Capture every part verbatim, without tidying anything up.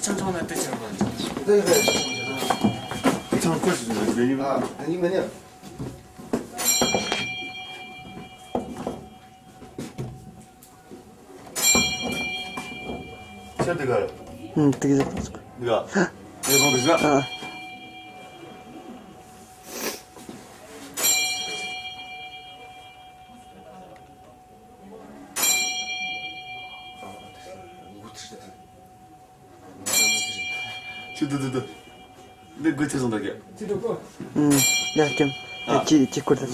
ཆང་ཆང་ལ་དེ་ཆང་ལ། དེ་ཡོད་རེད། ཆང་ཆང་། ཆང་ཁོ་ཞིག་ནས་མེད་ཡིན། ཨ། དེ་ནི་མེད་ནི། ཆེ་དེ་ག་རེད། ཨུམ། དེ་གི་ཟེར། དེ་ག་དེ་གོང་དེ་ཟེར། ཨ། ཆུ་དུ་དུ་དུ། འདི་དགོས་ཚེ་སོང་ད་གི། ཨུམ། ཡ་ཀྱམ། ཨ། ཅི་ཅི་སྐོར་དུ།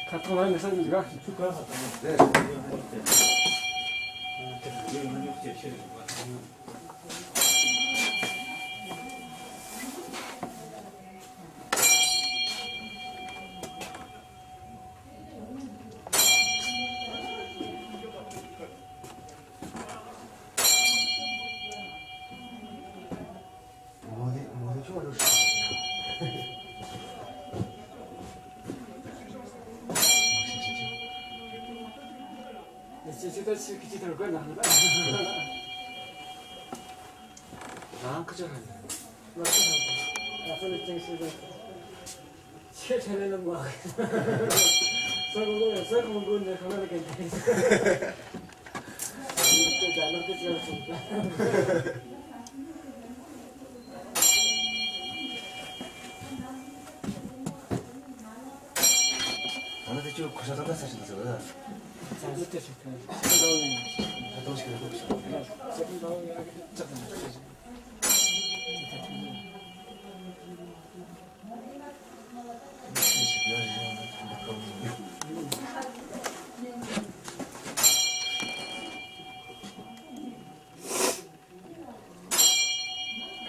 ཁ་ཐོག་ལ་ནི་ས་ནི་ག་ཆུ་ཁ་ས་དང་། ཆེ་ཆེ་ལེ་ལེ་མ། ས་གོང་གོང་ས་གོང་གོང་ནས་ཁ་ལ་ལ་གན་ཏེ། ད་ནོར་དེ་ཆེ་ལ་སོང་། ད་ནི་དེ་ཆུ་ཁོ་ཤ་ད་ད་ས་ཞིག་ད་ཟེར་བ་ད། ས་གོང་དེ་ཆེ་ཁ་ས་གོང་ད་ཡོང་ཡ་ད་དོ་ཞིག་ད་དོ་ཞིག་ད་ས་གོང་ད་ཡོང་ཡ་ཅག་ད་ན་ཅག་ཅག་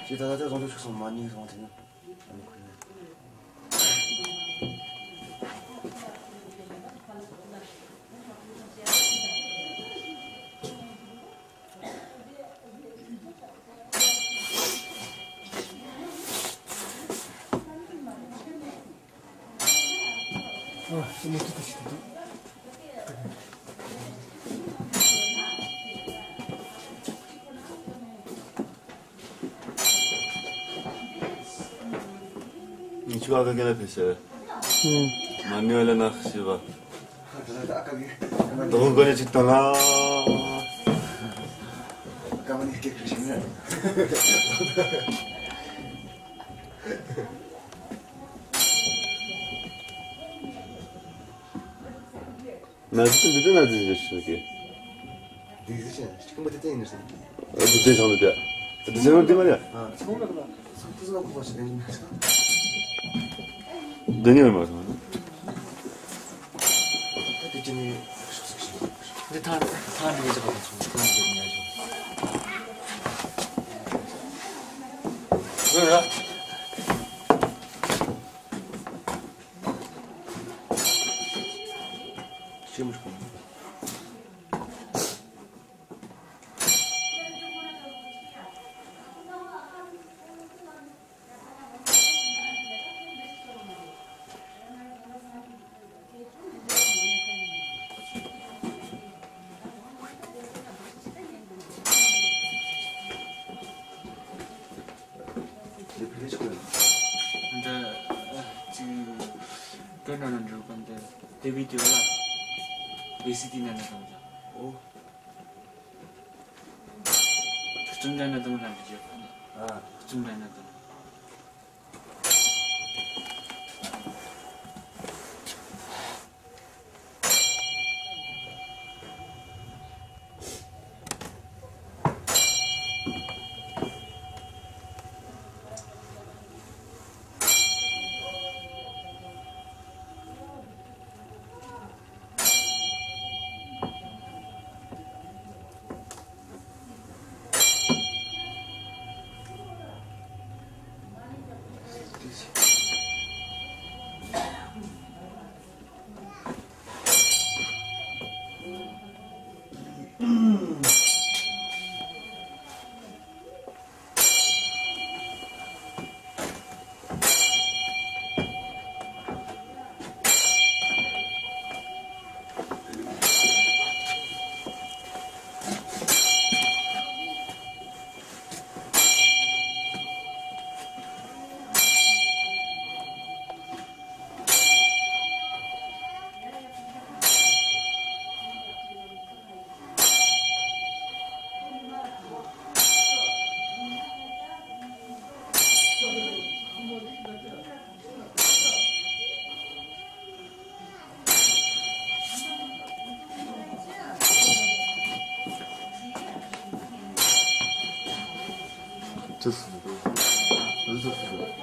ཅི་ད་ལྟ་དེ་བཟུང་དུ་ཆུག་སོང་མ་ཉིད་སོང་དེ་ནི། ཨ་ནི་ཁོ་ཡོད། ཉི་ཆུ་ཨ་ཀ་ཀེ་ལ་ཕེ་ཤ་བས། ཨུམ། མ་ནི་ལ་ནག་ཤི་བ། དོ་གོ་ནི་ཅིག་དང་ལ། ཀ་མ་ནི་སྐད་ཁྲི་ཤི་ནི། ན་ཟི་འདི་དེ་ན་ཟི་ཞིག་ཞིག་གི། འདི་ཟི་ཅན་ཅིག་མ་དེ་ཅན་ཡིན་ཟེར་གི། འདི་ཟི་ཅན་ཚང་མ་དེ། འདི་ཟི་ཅན་འདི་མ་རེད། ཨ། ཚང་མ་གི་ཚང་མ་གོ་བ་ཞིག་ཡིན་ན། འདི་ཉོས་མ་སོང་། ད་དེ་ཅན་ནི་ཤོག་ཤོག་ཤོག་འདི་ཐང་ཐང་འདི་ཅག་པ་ཚང་མ་ཐང་འདི་ཉོས་ཤོག་འོ་ར། འདི་ཅིག་སྐད་ནང་ན་འགྲོ་གམ། འདི་དེ་བི་ཌི་ཡོ་ལ་བི་སི་ཌི་ནང་ན་གཏོང་ཅག་ཨོ། ཁྱུག་ཙམ་འདྲ་ན་གཏོང་ན་འགྲིག་ཡོད་གམ། ཨ། ཁྱུག་ཙམ་འདྲ་ན་གཏོང་། Just, just, just,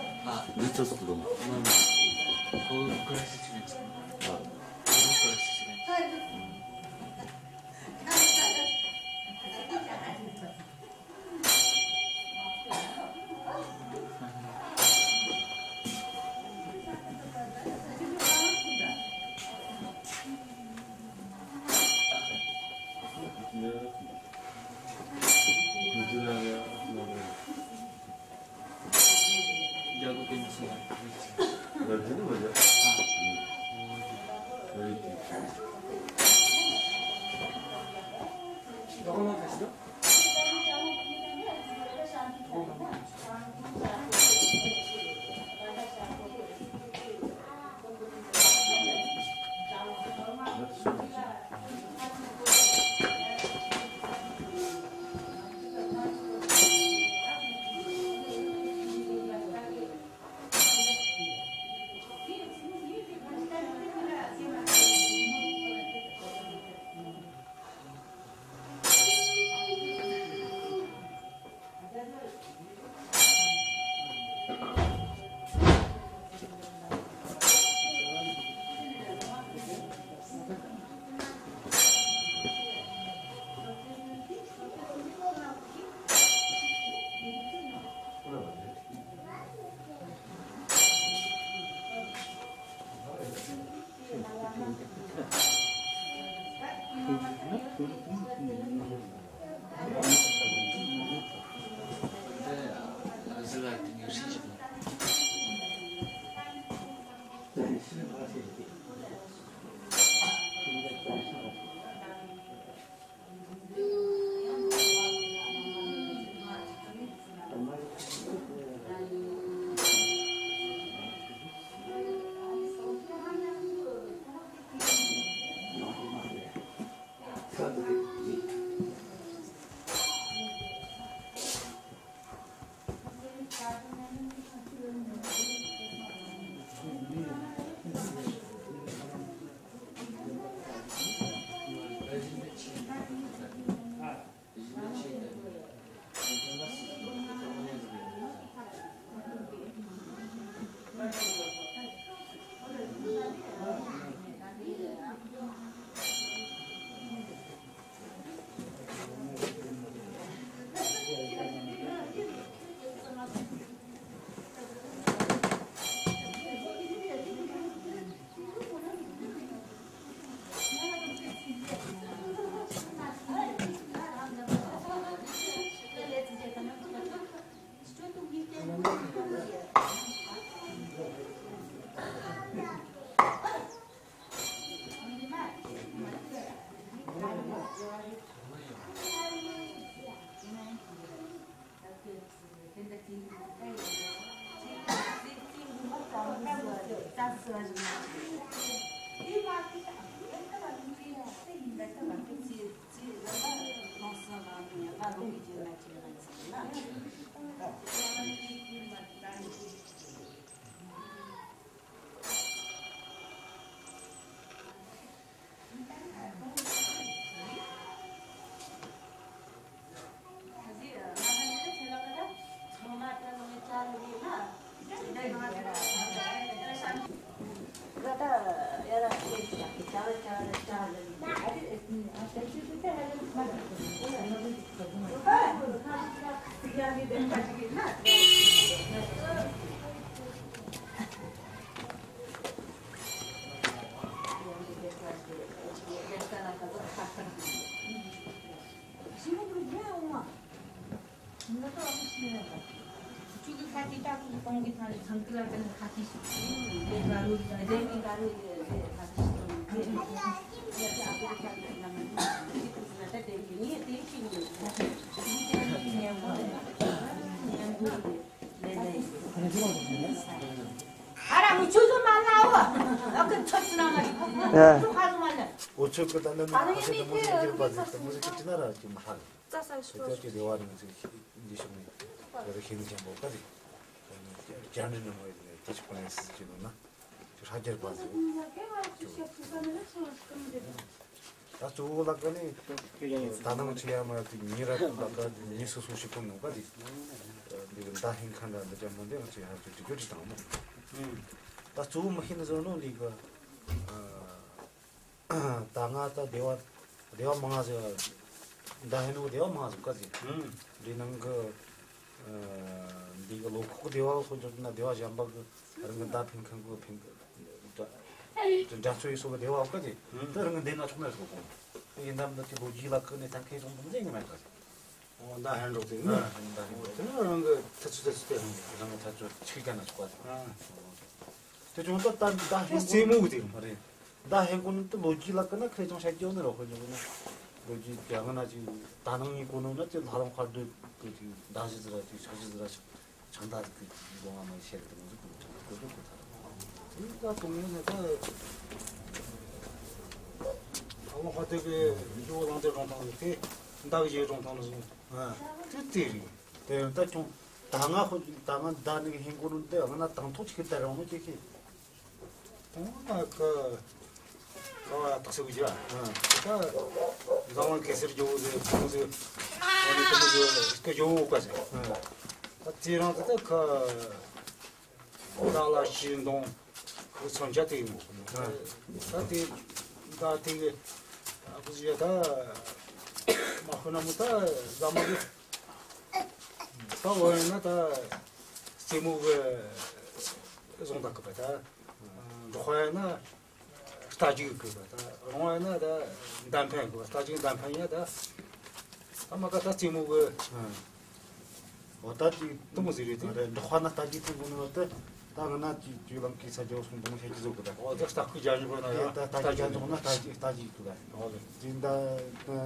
ཨ། འུ་ཚོ་གི་ད་ནི་ཁ་ཤས་དེ་མོ་ཟིག་སྒྱུར་པ་ཟིག་དེ་མོ་ཟིག་གི་དྲི་ན་ར་ཅིག་མི་ཧྲ་གི། དེ་ལྟར་གྱི་རེ་བ་རིང་ཟིག་འདི་ཤོག་ནས་ད་རེ་ཤེས་ནི་ཅན་པོ་ག་རེ། བཅར་འདྲི་ནི་མོ་ཡིན་ནས་དེ་ཆུ་ཁོ་ནས་སྲིད་ཀྱི་ནོ་ན་ཅིག་ཧྲ་རྒྱལ་པ་ཟིག་ད་གཙོ་བོ་ལ་ཀ་ནི་ད་ནང་ཆེ་ཡ་མ་ཡ་དེ་ཉི་ར་ཀུན་ལ་ཀ་ཉི་སོ་སོ་ཞིག་ཀུན་ནོ་ག་དེ། འདི་གི་མདའ་འཕེན་མཁན་འདྲ་འདི་འདྲ་མོ་འདི་ང་ཚོས་ཧ་ཅང་འགྲིག་རྒྱུ་འདྲ་དང་མོ། ཨུམ། ད་གཙོ་བོ་མི་ཤེས་ནི་བཟོ་ནོ་འདི་གི། ཨ། ད་ང་ད་སྡེ་བ་སྡེ་བ་མང་ང་ཟིག་མདའ་འཕེན་ནོ་སྡེ་བ་མང་ང་ཟིག་ག་ཟིག་ཨུམ། འདི་ནང་གི། ཨ། འདི་གི་ལོ་ཁོག་སྡེ་བ་ལ་སོང་ཅོག་ན་སྡེ་བ་གཞན་པ་གི་རང་གི་མདའ་འཕེན་མཁན་གི་འཕེན་གི་འདྲ་མཚོ་ཡི་སོ་གི་སྡེ་བ་ག་ཟིག་ཨུམ། ད་རང་གི་འདི་ན་ཆོག་ན་སོ་གོ། ཡིན་ད་མདའ་དེ་ལོ་རྒྱུས་ལ་ཁུ་ནས་ཐང་ཁེ་སོང་དུ་མི་ཟིག་ངི་མེད་ག་ཟིག་འོ། མདའ་འཕེན་འགྲོ་དེ་ནི། ཨ། མདའ་འཕེན་འགྲོ། དེ་ནི་རང་གི་ཐ་ཚུ་ཐ་ཚུ་དེ་རང་གི། རང་གི་ཐ་ཚུ་ཆིག་ཀ་ན་ཆོག་པ། ཨ། དེ་ཅུང་ད་ད་མདའ་འཕེན་རྩེད་མོ་གི་དེ་རེད། མདའ་འཕེན་གོ་ནི་དེ་ལོ་རྒྱུས་ལ་ཀ་ན་ཁ་རེ་ཅང་བཤད་རྒྱུ་ནི་རོ་ཁོ་ཉོ་གི་ན། ལོ་རྒྱུས་ཀྱང་ང་ན་ཅིག་ད་ནང་ཡིན་གོ་ནོ་ན་ཅིག་ལྷ་ལུང་དཀར་སྟོད་གི་ཅིག་མདའ་གཞི་ཟེར་ར་ཅིག་ཕྱག་གཞི་ཟེར་ར་ཅིག་ཆང་ད་གི་ཅིག་མགོ་ང་མ་ཤེས་གི་དེ་མོ་ཟིག་གི་ཆང་ད་གོ་དེ་གོ་ཐ་ར། དེ་ད་དུང་ཡིན་ན་ད་ཨ་ལོ་ཧ་དེ་གི་ཡོ་ལང་དེ་རོང་ཐང་ལ་དེ་མདའ་གི་ཡོ་རོང་ཐང་ལ་སོང་། ཨ། དེ་དེ་རེད། དེ་ད་ཁྱོད་ད་ང་ཁོ་ད་ང་ད་ནི་ཧིན་གོ་རུ་དེ་ང་ན་དང་ཐོག་ཅིག་ད་རང་མོ་ཅིག་ཤེས། དང་ང་ཁ་ཁ་བ་ཏག་སེ་གི་ཇ། ཨ། ད་འཛམ་གླིང་གེ་སར་ཇོ་བོ་ཟེར་ཁོང་ཟེར་ཨ་ནི་དེ་མོ་ཟེར་སྐུ་ཇོ་བོ་ག་ཟེར། ཨ། ད་དེ་རང་ད་ད་ཁ་ད་ལ་ཤི་འདོང་ཁོ་མཚོན་ཆ་དེ་ཡིན་མོ། ཨ། ད་དེ་ད་དེ་གི་ཨ་ཁུ་ཟེར་ད་མ་ཁོ་ན་མོ་ད་ཟ་མ་གི་ད་འོ་ཡིན་ན་ད་རྩེད་མོ་གི་བཟུང་ད་གི་པ་ད་འབྲོག་པ་ཡིན་ན་རྟ་རྒྱུག་གི་པ་ད་རོང་བ་ཡིན་ན་ད་མདའ་འཕེན་གི་པ་རྟ་རྒྱུག་མདའ་འཕེན་ཡ་ད་ད་མ་ཀ་ད་རྩེད་མོ་གི་འོ་ད་ཅིག་དུ་མོ་ཟེར་རེད་དེ་འབྲོག་པ་ན་རྟ་རྒྱུག་འཕེན་གོ་ནི་བ་ད་ད་ང་ན་ཅིག་ཅིག་ལམ་གི་ས་རྒྱ་སོང་དུ་མོ་ཤ་ཅི་བཟོ་གི་ད་འོ་ད་རྟ་ཁུ་རྒྱ་ཉི་པ་ན་ཡ་ད་རྟ་རྒྱུག་རྒྱ་ཉི་པ་ན་རྟ་རྒྱུག་རྟ་རྒྱུག་གི་ད། ཨོ་ལེ། ཅིག་མདའ་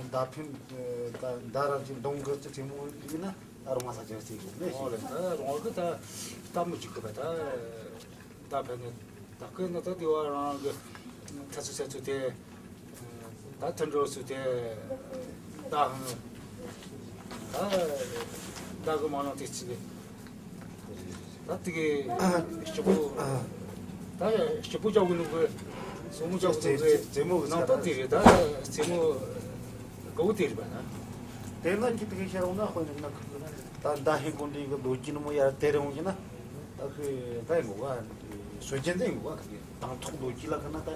མདའ་འཕེན་མདའ་ར་ཅིག་འདོང་གི་ཅིག་རྩེད་མོ་ཡིན་ན་ཨ་རུ་ང་ས་ཆ་རྩེད་གི་ནས། ཨོ་ལེ། ད་རོང་གི་ད་ལྟ་མོ་ཅིག་གི་བ་ད་མདའ་འཕེན་ནས་ད་ཁོས་ན་ད་དེ་བ་རང་གི་ཐ་ཚུ་ཚ་ཚུ་དེ་ད་མཐུན་གྲོགས་ཚུ་དེ་མདའ་འཕེན་ད་མདའ་གི་མ་ནང་དེ་ཚིག་གི་ད་དེ་གི་སྐྱིད་པོ། ད་སྐྱིད་པོ་ཅག་གི་ནུ་གི་སོ་མོ་ཅག་གི་ནུ་གི་རྩེད་མོ་གི་ནང་ད་དེ་རེད། ད་རྩེད་མོ་གོ་དེ་རེད་པ། ད་དེ་ན་ཁྱི་དེ་གི་ཤར་འོང་ན་ཁོ་ནི་ན་ད་མདའ་འཕེན་གོ་འདི་གི་ལོ་རྒྱུས་ནི་མོ་ཡར་དེ་རེ་འོང་གི་ན་ད་ཁོས་ད་ཡིན་གོ་ག་སྲོལ་རྒྱུན་དེ་ཡིན་གོ་ག་ཁི་དང་ཐོག་ལོ་རྒྱུས་ལ་ཁ་ན་ད།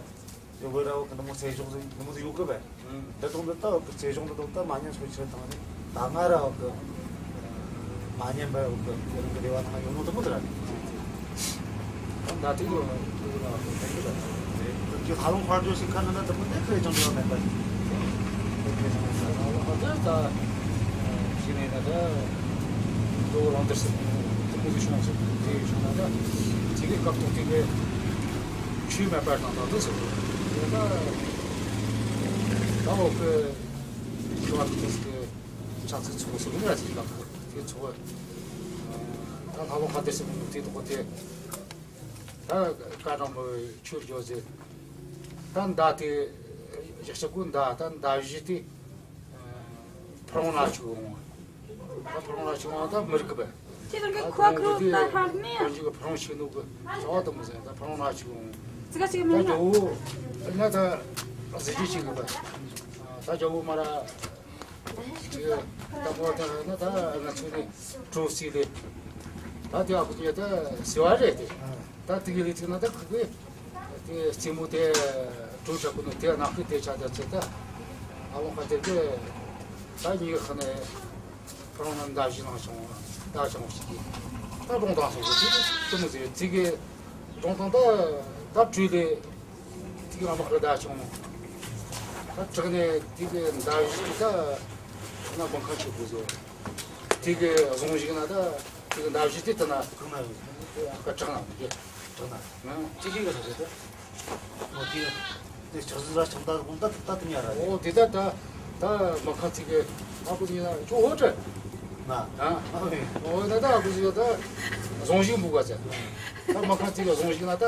ཡོ་གི་ར་བ་གི་ནི་མོ་ཚེ་ཞོག་ཟིག་ནི་མོ་ཟིག་ཡོད་གི་བས། ཨུམ། འདི་དང་འདི་ལྟ་བུ་གི་ཚེ་ཞོག་འདི་དང་ད་མ་ཉན་སོ་ཆེ་དང་རེད། ད་ང་ར་བ་གི་མ་ཉན་པ་བ་གི་རང་གི་རེ་བ་ནང་ཡོང་ནོ་དུ་མོ་དུ་ར། ད་ད་དེ་ཡོད་ནོ་དུ་ལ་བ་གི་དེ་གི་ད་རེད། དུ་གི་ཧ་ལོང་ཧར་ཇོ་ཞིག་ཁ་ན་ད་དུ་མོ་དེ་ཁ་ཡི་ཅང་ཡོད་མེད་པ། དེ་གི་ད་ད་ད་ཞི་ནས་ད་ད་ལོ་རང་དར་སི་དུ་མོ་དུ་ཤོང་སོ་དེ་ཤོང་ན་ད་དེ་གི་སྐབས་ཐོག་དེ་གི་ཆོས་མེད་པར་དང་དང་དུ་སོ། ད་འོ་གི་ཁྱོད་ཀྱི་ཕྱག་ཚིག་ཚོགས་སུ་ཡིན་ལ་ཅིག་ལ་དེ་ཚོགས། ད་ལྷ་ལོ་ཁ་དེ་སི་མོ་དེ་དོག་དེ་ད་བཀའ་དྲང་པོ་ཆོས་སྐྱོ་ཟེར། ད་མདའ་དེ་ཡག་ཤ་ཀུ་མདའ་ད་མདའ་བཞི་དེ་ཕ་རོང་ན་ཆུ་འོང་། ད་ཕ་རོང་ན་ཆུ་འོང་ད་མི་རིགས་པ། ཁྱེད་རང་གི་ཁོ་ཁོ་ད་ཧར་ནི། ཁོ་ཅིག་ཕ་རོང་ཆུ་ནུ་གི་ཚ་བ་དུ་མི་ཟེར། ད་ཕ་རོང་ན་ཆུ་འོང་། ཙི་ག་ཅིག་མི་ད་ཉག་ཇོ་བོ་ན་ད་གཟི་བརྗིད་ཅིག་གི་པ། ད་ཇོ་བོ་མ་ར་ཅིག་ད་མོ་ད་ན་ད་ང་ཚོ་ནི་གྲོ་སི་ལེ། ད་དེ་ཨ་ཁུ་ཅིག་ད་སི་བ་རེད་དེ། ད་དེ་གི་ལི་ཐིག་ན་ད་ཁུ་གི་དེ་རྩེད་མོ་དེ་གྲོ་ཆ་ཁུ་ནི་དེ་ནག་ཁུ་དེ་ཆ་ད་ཚེ་ད་ཨ་ལོང་ཁ་དེ་གི་ད་ཉི་ཁ་ནས། ཁོ་རང་ལ་མདའ་བཞི་བླངས་བྱུང་། མདའ་བྱུང་ཞིག་གིས་ད་སྒྲུང་དང་སོགས་ཀྱི་དེ་མོ་ཟེར་དེ་གི་སྒྲུང་དང་ད་ད་བྲོས་ལེ་དེ་གི་རང་དམག་གི་མདའ་བྱུང་། ད་དྲག་ནས་དེ་གི་མདའ་བཞི་གིས་ད་ན་འབངས་ཁ་ཆེ་དགོས་བཟོ། དེ་གི་བཟུང་ཞིག་ན་ད་དེ་གི་མདའ་བཞི་དེ་ད་ན་གང་ན་ཡོད་ཀ་དྲག་ན་དེ་གི་དྲག་ན་ཅི་ཞིག་གི་ཟེར་ད། ཨོ་དེ་དེ་ཆགས་སུ་ར་ཆང་ད་དགོང་ད་ད་དེ་ཉལ་ར་རེད། ཨོ་དེ་ད་ད་ད་མ་ཁ་ཚིག་གི་ཨ་ཁུ་ཉལ་ན་ཅོ་ཧོ་ཏྲ་ན་ཨ་ཨོ་ཨོ་ད་ད་ཨ་ཁུ་ཚིག་ད་བཟུང་ཞིག་འབུག་ག་ཚ་ད་མ་ཁ་ཚིག་གི་བཟུང་ཞིག་ན་ད་ད་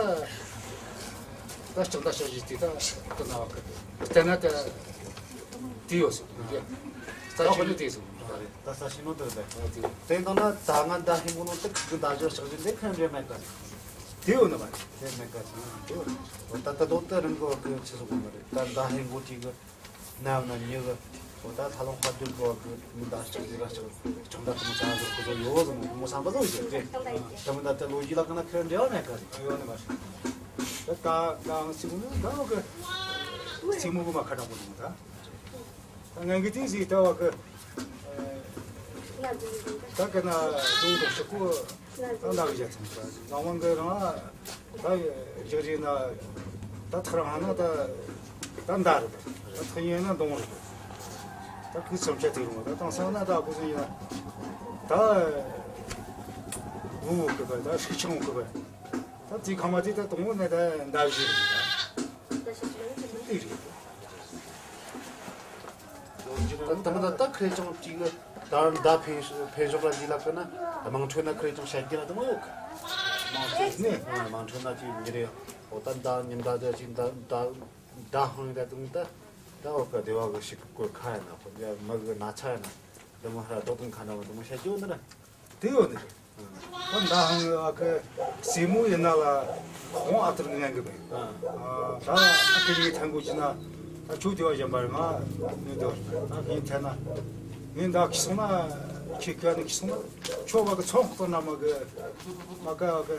ལྕགས་ད་ཤ་ཞིག་དེ་ད་ད་ན་བ་ཁ་དེ་ན་ད། དེ་ཡོད་སོང་། རྩ་ཆེན་པོ་དེ་སོང་། ད་ས་ཤིང་ནོ་དེ་རེད། དེ་དང་ན་ད་ང་ད་ཧིང་གོ་ནོ་དེ་གི་ད་ཇོ་ཤག་ཅིག་དེ་ཁན་རེ་མེད་ག་ཅིག་དེ་ཡོད་ནི་མ་རེད། དེ་མེད་ག་ཅིག་དེ་ཡོད། ད་ད་དོ་དེ་རིང་གོ་གི་ཆི་སོང་གོ་མ་རེད། ད་ད་ཧིང་གོ་ཅིག་གི་ནམ་ན་ཉི་གི་ ད་ཐ་ལོང་ཁ་བསྡུར་གོ་གི་མི་ད་ཅིག་ལས་ཀ་ཅིག་ཅང་ད་དུང་ཅང་ཟེར་ཁོ་ཚོ་ཡོད་ཟེར་མོ་བསམ་པ་ལོས་ཟེར་ཏེ། ད་མི་ད་ད་ལོ་རྒྱུས་ལ་ཀ་ན་ཁེར་འབྲེལ་བ་མེད་ག་རེད། ཡོད་ནི་མ་རེད། ད་ད་ང་སྲིང་མོ་ད་བ་གི་སྲིང་མོ་གི་མ་ཁ་གྲག་པོ་འདུག་ད། ད་ངན་གི་དེ་ཟིག་ད་བ་གི་ད་གི་ན་ལུང་དང་ཤི་ཀོ་ད་འདའ་གི་བྱ་ཚང་ད་ལང་བང་གི་རང་ད་བཞག་རེད་ན། ད་ཐག་རང་ཧ་ན་ད་ད་འདའ་རེད། ད་ཐག་ཉེ་ན་འདོང་རེད། ད་ཁོའི་མཚམས་ཆད་དེ་རུང་ད་དང་སང་ན་ད་ཁོ་ཚོ་ཡིན་ན་ད་བུ་བོ་གི་བ་ད་ཧྲིག་ཆང་གི་བ་ད་དེ་ཁ་མ་དེ་ད་དང་བོ་ན་ད་འདའ་གི་རེད། ད་དེ་རེད། ད་ད་ད་ད་ཁེ་ཅང་ཅིག་ད་ད་ཕེ་ཕེ་ཞོག་ལ་འདི་ལ་ཁ་ན་དམངས་ཁྲོད་ན་ཁེ་ཅང་བཤད་རྒྱུ་ལ་དང་ཡོད། དམངས་ཁྲོད་ནས་དམངས་ཁྲོད་ན་ཅིག་འདི་རེད། འོ་ད་ད་ཉིན་ད་ད་ཅིག་ད་ད་ད་ཧང་ད་དང་ད་ད་འོ་ཀ་དེ་བ་གི་ཞིག་གོ་ཁ་ཡ་ན་ཁོ་ཡ་མི་གི་ན་ཚ་ཡ་ན་དེ་མོ་ཧ་ར་ཏོག་ཏུང་ཁ་ན་བ་དེ་མོ་བཤད་རྒྱུ་འདི་ར། དེ་ཡོད་ནི་རེད། ད་མདའ་ཧང་ཡོད་ཨ་ཁུ་སྲས་མོ་ཡིན་ན་ལ་ཁོང་ཨ་ཐུར་གི་ངན་གི་བས། ད་ཨ་ཁུ་ཡིན་ཐན་གོ་ཅི་ན་ད་ཆུ་དེ་བ་གཞན་པར་ང་ནུས་དེ་བ་ད་ཁུ་ཡིན་ཐན་ན་ངས་ད་ཁི་སོང་ན་ཁྱེད་ཁ་ནི་ཁི་སོང་ན་ཆོ་བ་གི་ཚོང་ཁོག་ན་མ་གི་མ་ཀ་གི་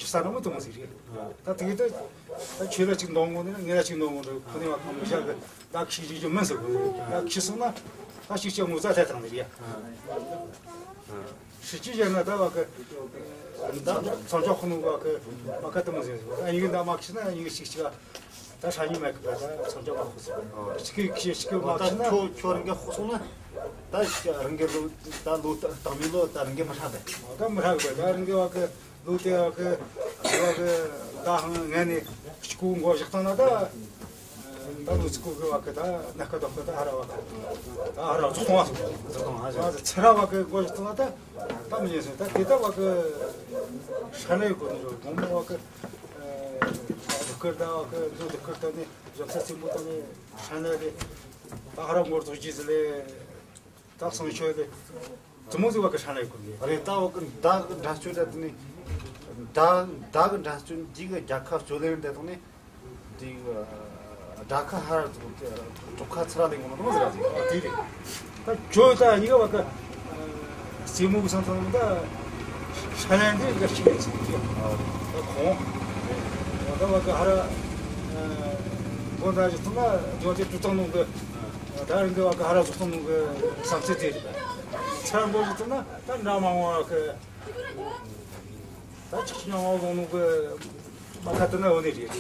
ཤི་ས་ན་མོ་དུ་མ་ཟིག་རེད། ད་དེ་གི་ད་ད་ཁྱོད་ལ་ཅིག་འདོང་གོ་ནི་ངས་ལ་ཅིག་འདོང་གོ་ནི་ཁོ་ནི་བ་ཁོང་མི་ཤ་གི་ད་ཁི་ཞིག་ཅིག་མིན་ཟེར་གོ་ནི་ད་ཁི་སོང་ན་ད་ཅིག་ཅིག་ངོ་ཚ་ཐལ་ཐང་ནི་རེད། ཧྲི་ཅི་ཡང་ན་ད་བ་གི་ད་མཚམས་འཇོག་ཁོ་ནུ་བ་གི་མ་ཁ་ཏི་མོ་ཟེར་ཟེར་ཨ་ཡིག་ད་མ་ཁི་ན་ཡིག་ཞིག་ཅིག་ད་ཧྲ་ཉི་མ་གི་ད་མཚམས་འཇོག་མ་ཁོ་ཟེར་ཞིག་གི་ཞིག་གི་མ་ཁི་ན་ཁྱོད་ཁྱོད་རང་གི་ཧོ་སོང་ན་ད་རང་གི་ལོ་ད་ལོ་ད་མི་ལོ་ད་རང་གི་མི་ཧྲ་ད་ད་མི་ཧྲ་གི་ད་རང་གི་བ་གི་ལོ་དེ་བ་གི་བ་གི་ད་ཧང་ངན་ནི་ཅི་གུ་མགོ་བཞག་ཐང་ན་ད། ད་ལོ་ཚིགས་གོ་གི་བ་གི་ད་ནག་ཁ་དོག་གི་ད་ཧ་ར་བ་གི་ད་ཧ་ར་ཚོགས་གཏོང་བ་ཚོགས་གཏོང་བ་ཚེ་ར་བ་གི་གོ་ཞིག་ཏུ་ན་ད་ད་མི་ཉན་སོང་ད་དེ་ད་བ་གི་ཧྲ་ནའི་གོ་ནི་རོ་དགོང་མོ་བ་གི་དུ་ཁུར་ད་བ་གི་ལོ་དུ་ཁུར་ད་ནི་བཞག་ས་ཚིགས་མོ་ད་ནི་ཧྲ་ནའི་རེད། ད་ཧ་ར་ངོར་ཚོགས་ཀྱི་ཟི་ལེ་ད་སང་ཤོས་ལེ་དུ་མོ་ཟི་བ་གི་ཧྲ་ནའི་གོ་ནི་རེད། ད་བ་གི་ད་གི་འགྲན་རྩོད་ད་ནི་ད་ད་གི་འགྲན་རྩོད་འདི་གི་རྒྱལ་ཁ་རྩོད་ལེན་ད་དང་ནི། དེ་སྦྲ་ཁ་ཧར་ཙོག་གྲོག་ཁ་ཚུར་ལེན་གོ་ནོ་དང་ཟེར་ར་ཟེར། དེ་རེད། ད་ཁྱོད་ད་གཉིས་ཀ་བ་ཀ་སྲས་མོ་གི་སང་ཚང་ད་ཧྲ་ལན་དེ་ག་ཅིག་རེད་ཟེར་གི་ད་ཁོང་ད་བ་ཀ་ཧ་ར་གོ་ད་ཅི་ཐུང་ན་ཇོ་དེ་ཏུ་ཏང་ནོ་གི་ད་རིང་གི་བ་ཀ་ཧ་ར་ཟོག་ཏང་ནོ་གི་བསམ་ཚུལ་དེ་རེད། ཚར་འགོ་ཅི་ཐུང་ན་ད་འདྲ་མང་བ་ཀ་ད་ཅིག་ཅིག་ཡང་བ་ལོང་ནོ་གི་མ་ཁ་ཏུ་ན་འོ་ནི་རེད།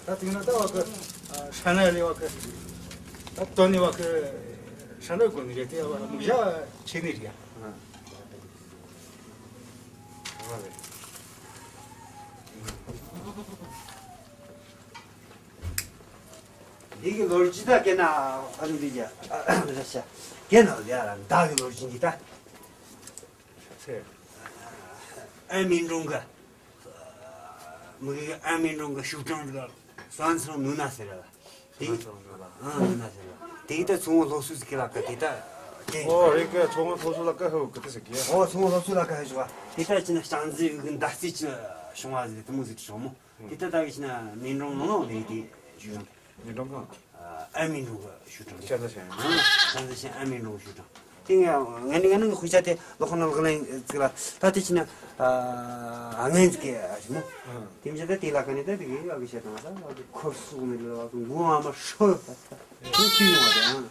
ད་དེ་ན་ད་བ་གི་ཧྲ་ན་ལེ་བ་གི་ད་དོ་ནི་བ་གི་ཧྲ་ན་གོ་ནི་རེད་དེ་བ་མུ་ཞ་ཆེ་ནི་རེད། འདི་གི་ལོ་རྒྱུས་ད་སྐད་ན་ཨ་རུ་འདི་རྒྱ་རེད་ཤ་སྐད་ན་ལེ་ཨ་ར་མདའ་གི་ལོ་རྒྱུས་འདི་ད། ཚེ། ཨན་མིན་ཀྲུང་གི་མི་གི་ཨན་མིན་ཀྲུང་གི་ཤུག་ཀྲང་གི་སོན་སོང་ནུ་ན་ཟེར་བ། དེ་ཨང་ནུ་ན་ཟེར་བ། དེ་ད་ཚོང་ལྷོ་སུ་ཟིག་གི་ལ་ཀ་དེ་ད་ཀྱེ། ཨོ་རེད་ཀྱེ། ཚོང་ལྷོ་སུ་ལ་ཀ་ཧེ་གི་དེ་ཟིག་གི། ཨོ་ཚོང་ལྷོ་སུ་ལ་ཀ་ཧེ་ཞུ་བ། དེ་ད་ཅི་ན་ཞང་ཟི་གི་མདའ་རྩེ་ཅི་བྱུང་བ་ཟིག་དེ་མོ་ཟིག་བྱུང་མོ། དེ་ད་ད་གི་ཅི་ན་མིན་ཀྲུང་ནང་ལ་ལས་དེ་ཞུ་ཡོང་། མིན་ཀྲུང་གང་། ཨ་མིན་ཀྲུང་གི་ཤུག་ཀྲང་། ཅན་ད་ཞན། ཅན་ད་ཞན་ཨ་མིན་ཀྲུང་གི་ཤུག་ཀྲང་། དེ་ངས་ང་ནི་ང་ནི་དཔེ་ཆ་དེ་ལོ་ཁོ་ན་ལོ་ཁོ་ན་ཟིག་ལ་ད་དེ་ཅི་ན་ཨ་ངན་ཟིག་གི་ཞི་མོ། དེ་མི་ད་དེ་ལ་ཀ་ནི་ད་དེ་གི་ཡག་གི་བཤད་དང་ད་ལ་གི་ཁོར་སུག་ནི་ལ་གི་མགོ་ཨ་མ་ཧྲོ་ད་ད་དེ་ཅི་ཡོང་བ་དང་།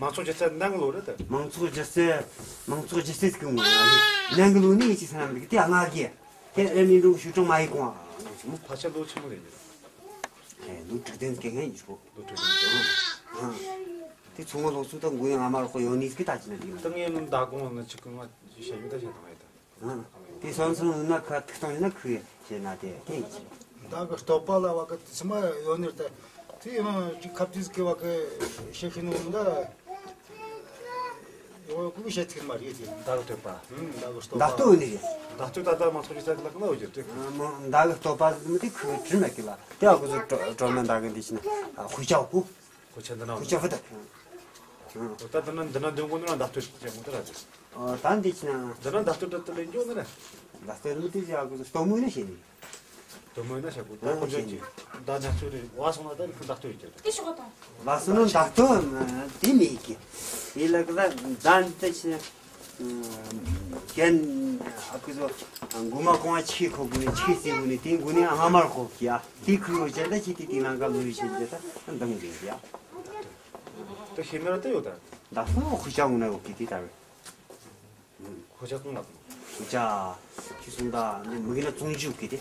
མང་ཚོགས་སྒྱུ་རྩལ་ནང་ལོ་རེད་ད། མང་ཚོགས་སྒྱུ་རྩལ་མང་ཚོགས་སྒྱུ་རྩལ་ཟིག་གི་ངོ་ནང་གི་ནང་གི་ལོ་ནི་ཡི་ཅི་ས་ན་མི་གི་དེ་ཨ་ང་གི་དེ་ཨ་མིན་ཀྲུང་གི་ཤུག་ཀྲང་མ་ཡི་གོང་ཨ་ཞི་མོ། ཕལ་ཆེར་ལོ་ཆི་མོ་རེད། ཨེ་ལོ་དྲུག་བདུན་སྐྱེ་མཁན་ཡིན་ཤོག་ལོ་དྲུག་བདུན་སྐྱེ་མཁན། ཨ། དེ་ཚོང་ལོ་ཚོ་ད་མགོ་ཡང་ཨ་མ་རོགས་ཡོང་ནི་ཟིག་ད་ཅི་ན་དེ་ད་ངས་མདའ་གོང་ན་ཅི་གི་ང་བཤད་རྒྱུ་ད་བཤད་དང་ཨེ་ད། ཨ། དེ་སོན་སོན་ན་ཁ་ཐུག་བཏང་ཡིན་ན་ཁུ་ཡ་བཤད་ན་དེ་དེ་ཡིན་ཅི། མདའ་གི་བསྟོད་པ་ལ་བ་གི་ཚི་མ་ཡོད་ནི་ད་དེ་ཡང་ཅི་ཁ་ཏིས་གི་བ་གི་བཤད་ཤི་ནོ་ད། ཡོ་ཀུ་བཤད་ཐིག་མ་རེད་དེ། མདའ་གི་བསྟོད་པ། ཨུམ། མདའ་གི་བསྟོད་པ། མདའ་བསྟོད་ནི་རེད། མདའ་བསྟོད་ད་ལྟ་མང་ཚོགས་ཀྱི་ས་ལ་ཀ་ན་འོ་རྒྱུ་དེ། མདའ་གི་བསྟོད་པ་མི་དེ་ཁུ་དྲི་མེད་ཀི་ལ་དེ་ཨ་ཁུ་ཚོ་གྲོ་གྲོ་མ་མདའ་གི་འདི་ཕྱི་ན་ཨ་ཧུ་ཅའོ་ཀུ། ཁོ་ཆེན་འདི་ན་ཧུ་ཅའོ་ཧུ་ད། ད་ད་ན་འདི་ན་འདོན་གོ་ནི་ན་མདའ་བསྟོད་ཅེས་མོ་དེ་ར་དེ། ཨོ་ད་འདི་ཕྱི་ན། འདི་ན་མདའ་བསྟོད་ད་ལྟ་ལེན་འགྱོ་ནི་ར། མདའ་བསྟོད་མི་དེ་ཨ་ཁུ་ཚོ་བསྟོད་མོ་ནི་བྱེད་ནི། དོ་མོ་ན་ཤ་གུ་ད་ཁོ་ཚོ་ཅི། ད་ང་ཚོ་རེ་བ་སོང་ན་ད་ཁོ་བདག་ཏུ་ཡོད་ཀྱི་རེད། དེ་ཤོག་དང་། བ་སོང་ན་བདག་ཏུ་དེ་མེད་ཀི། དེ་ལ་གི་ད་ད་འདི་ཆེ། རྒན་ཨ་ཁུ་ཚོ་མགོ་མ་གོང་ཆེ་ཁོ་དགོས་ནས་ཆེ་སྲིད་དགོས་ནས་དེ་དགོས་ནས་ཨ་མར་ཁོ་ཀྱ་དེ་ཁུ་ཡོད་ཅེ་ད་ཆེ་དེ་དེ་ནང་ག་ལོ་ཡོད་ཆེ་ཅེ་ད་འདང་དགོས་ཀྱ། ད་ཤེས་མེད་ད་ཡོད་ད། ད་ཧུ་ཁུ་ཅག་ངུ་ན་ཡོད་ཀི་དེ་ད་རེད། ཁོ་ཅག་གང་ལ། ཁོ་ཅག་ཁྱི་སུང་ད་ནི་མི་གི་ན་ཙོང་ཅུ་ཀི་དེ།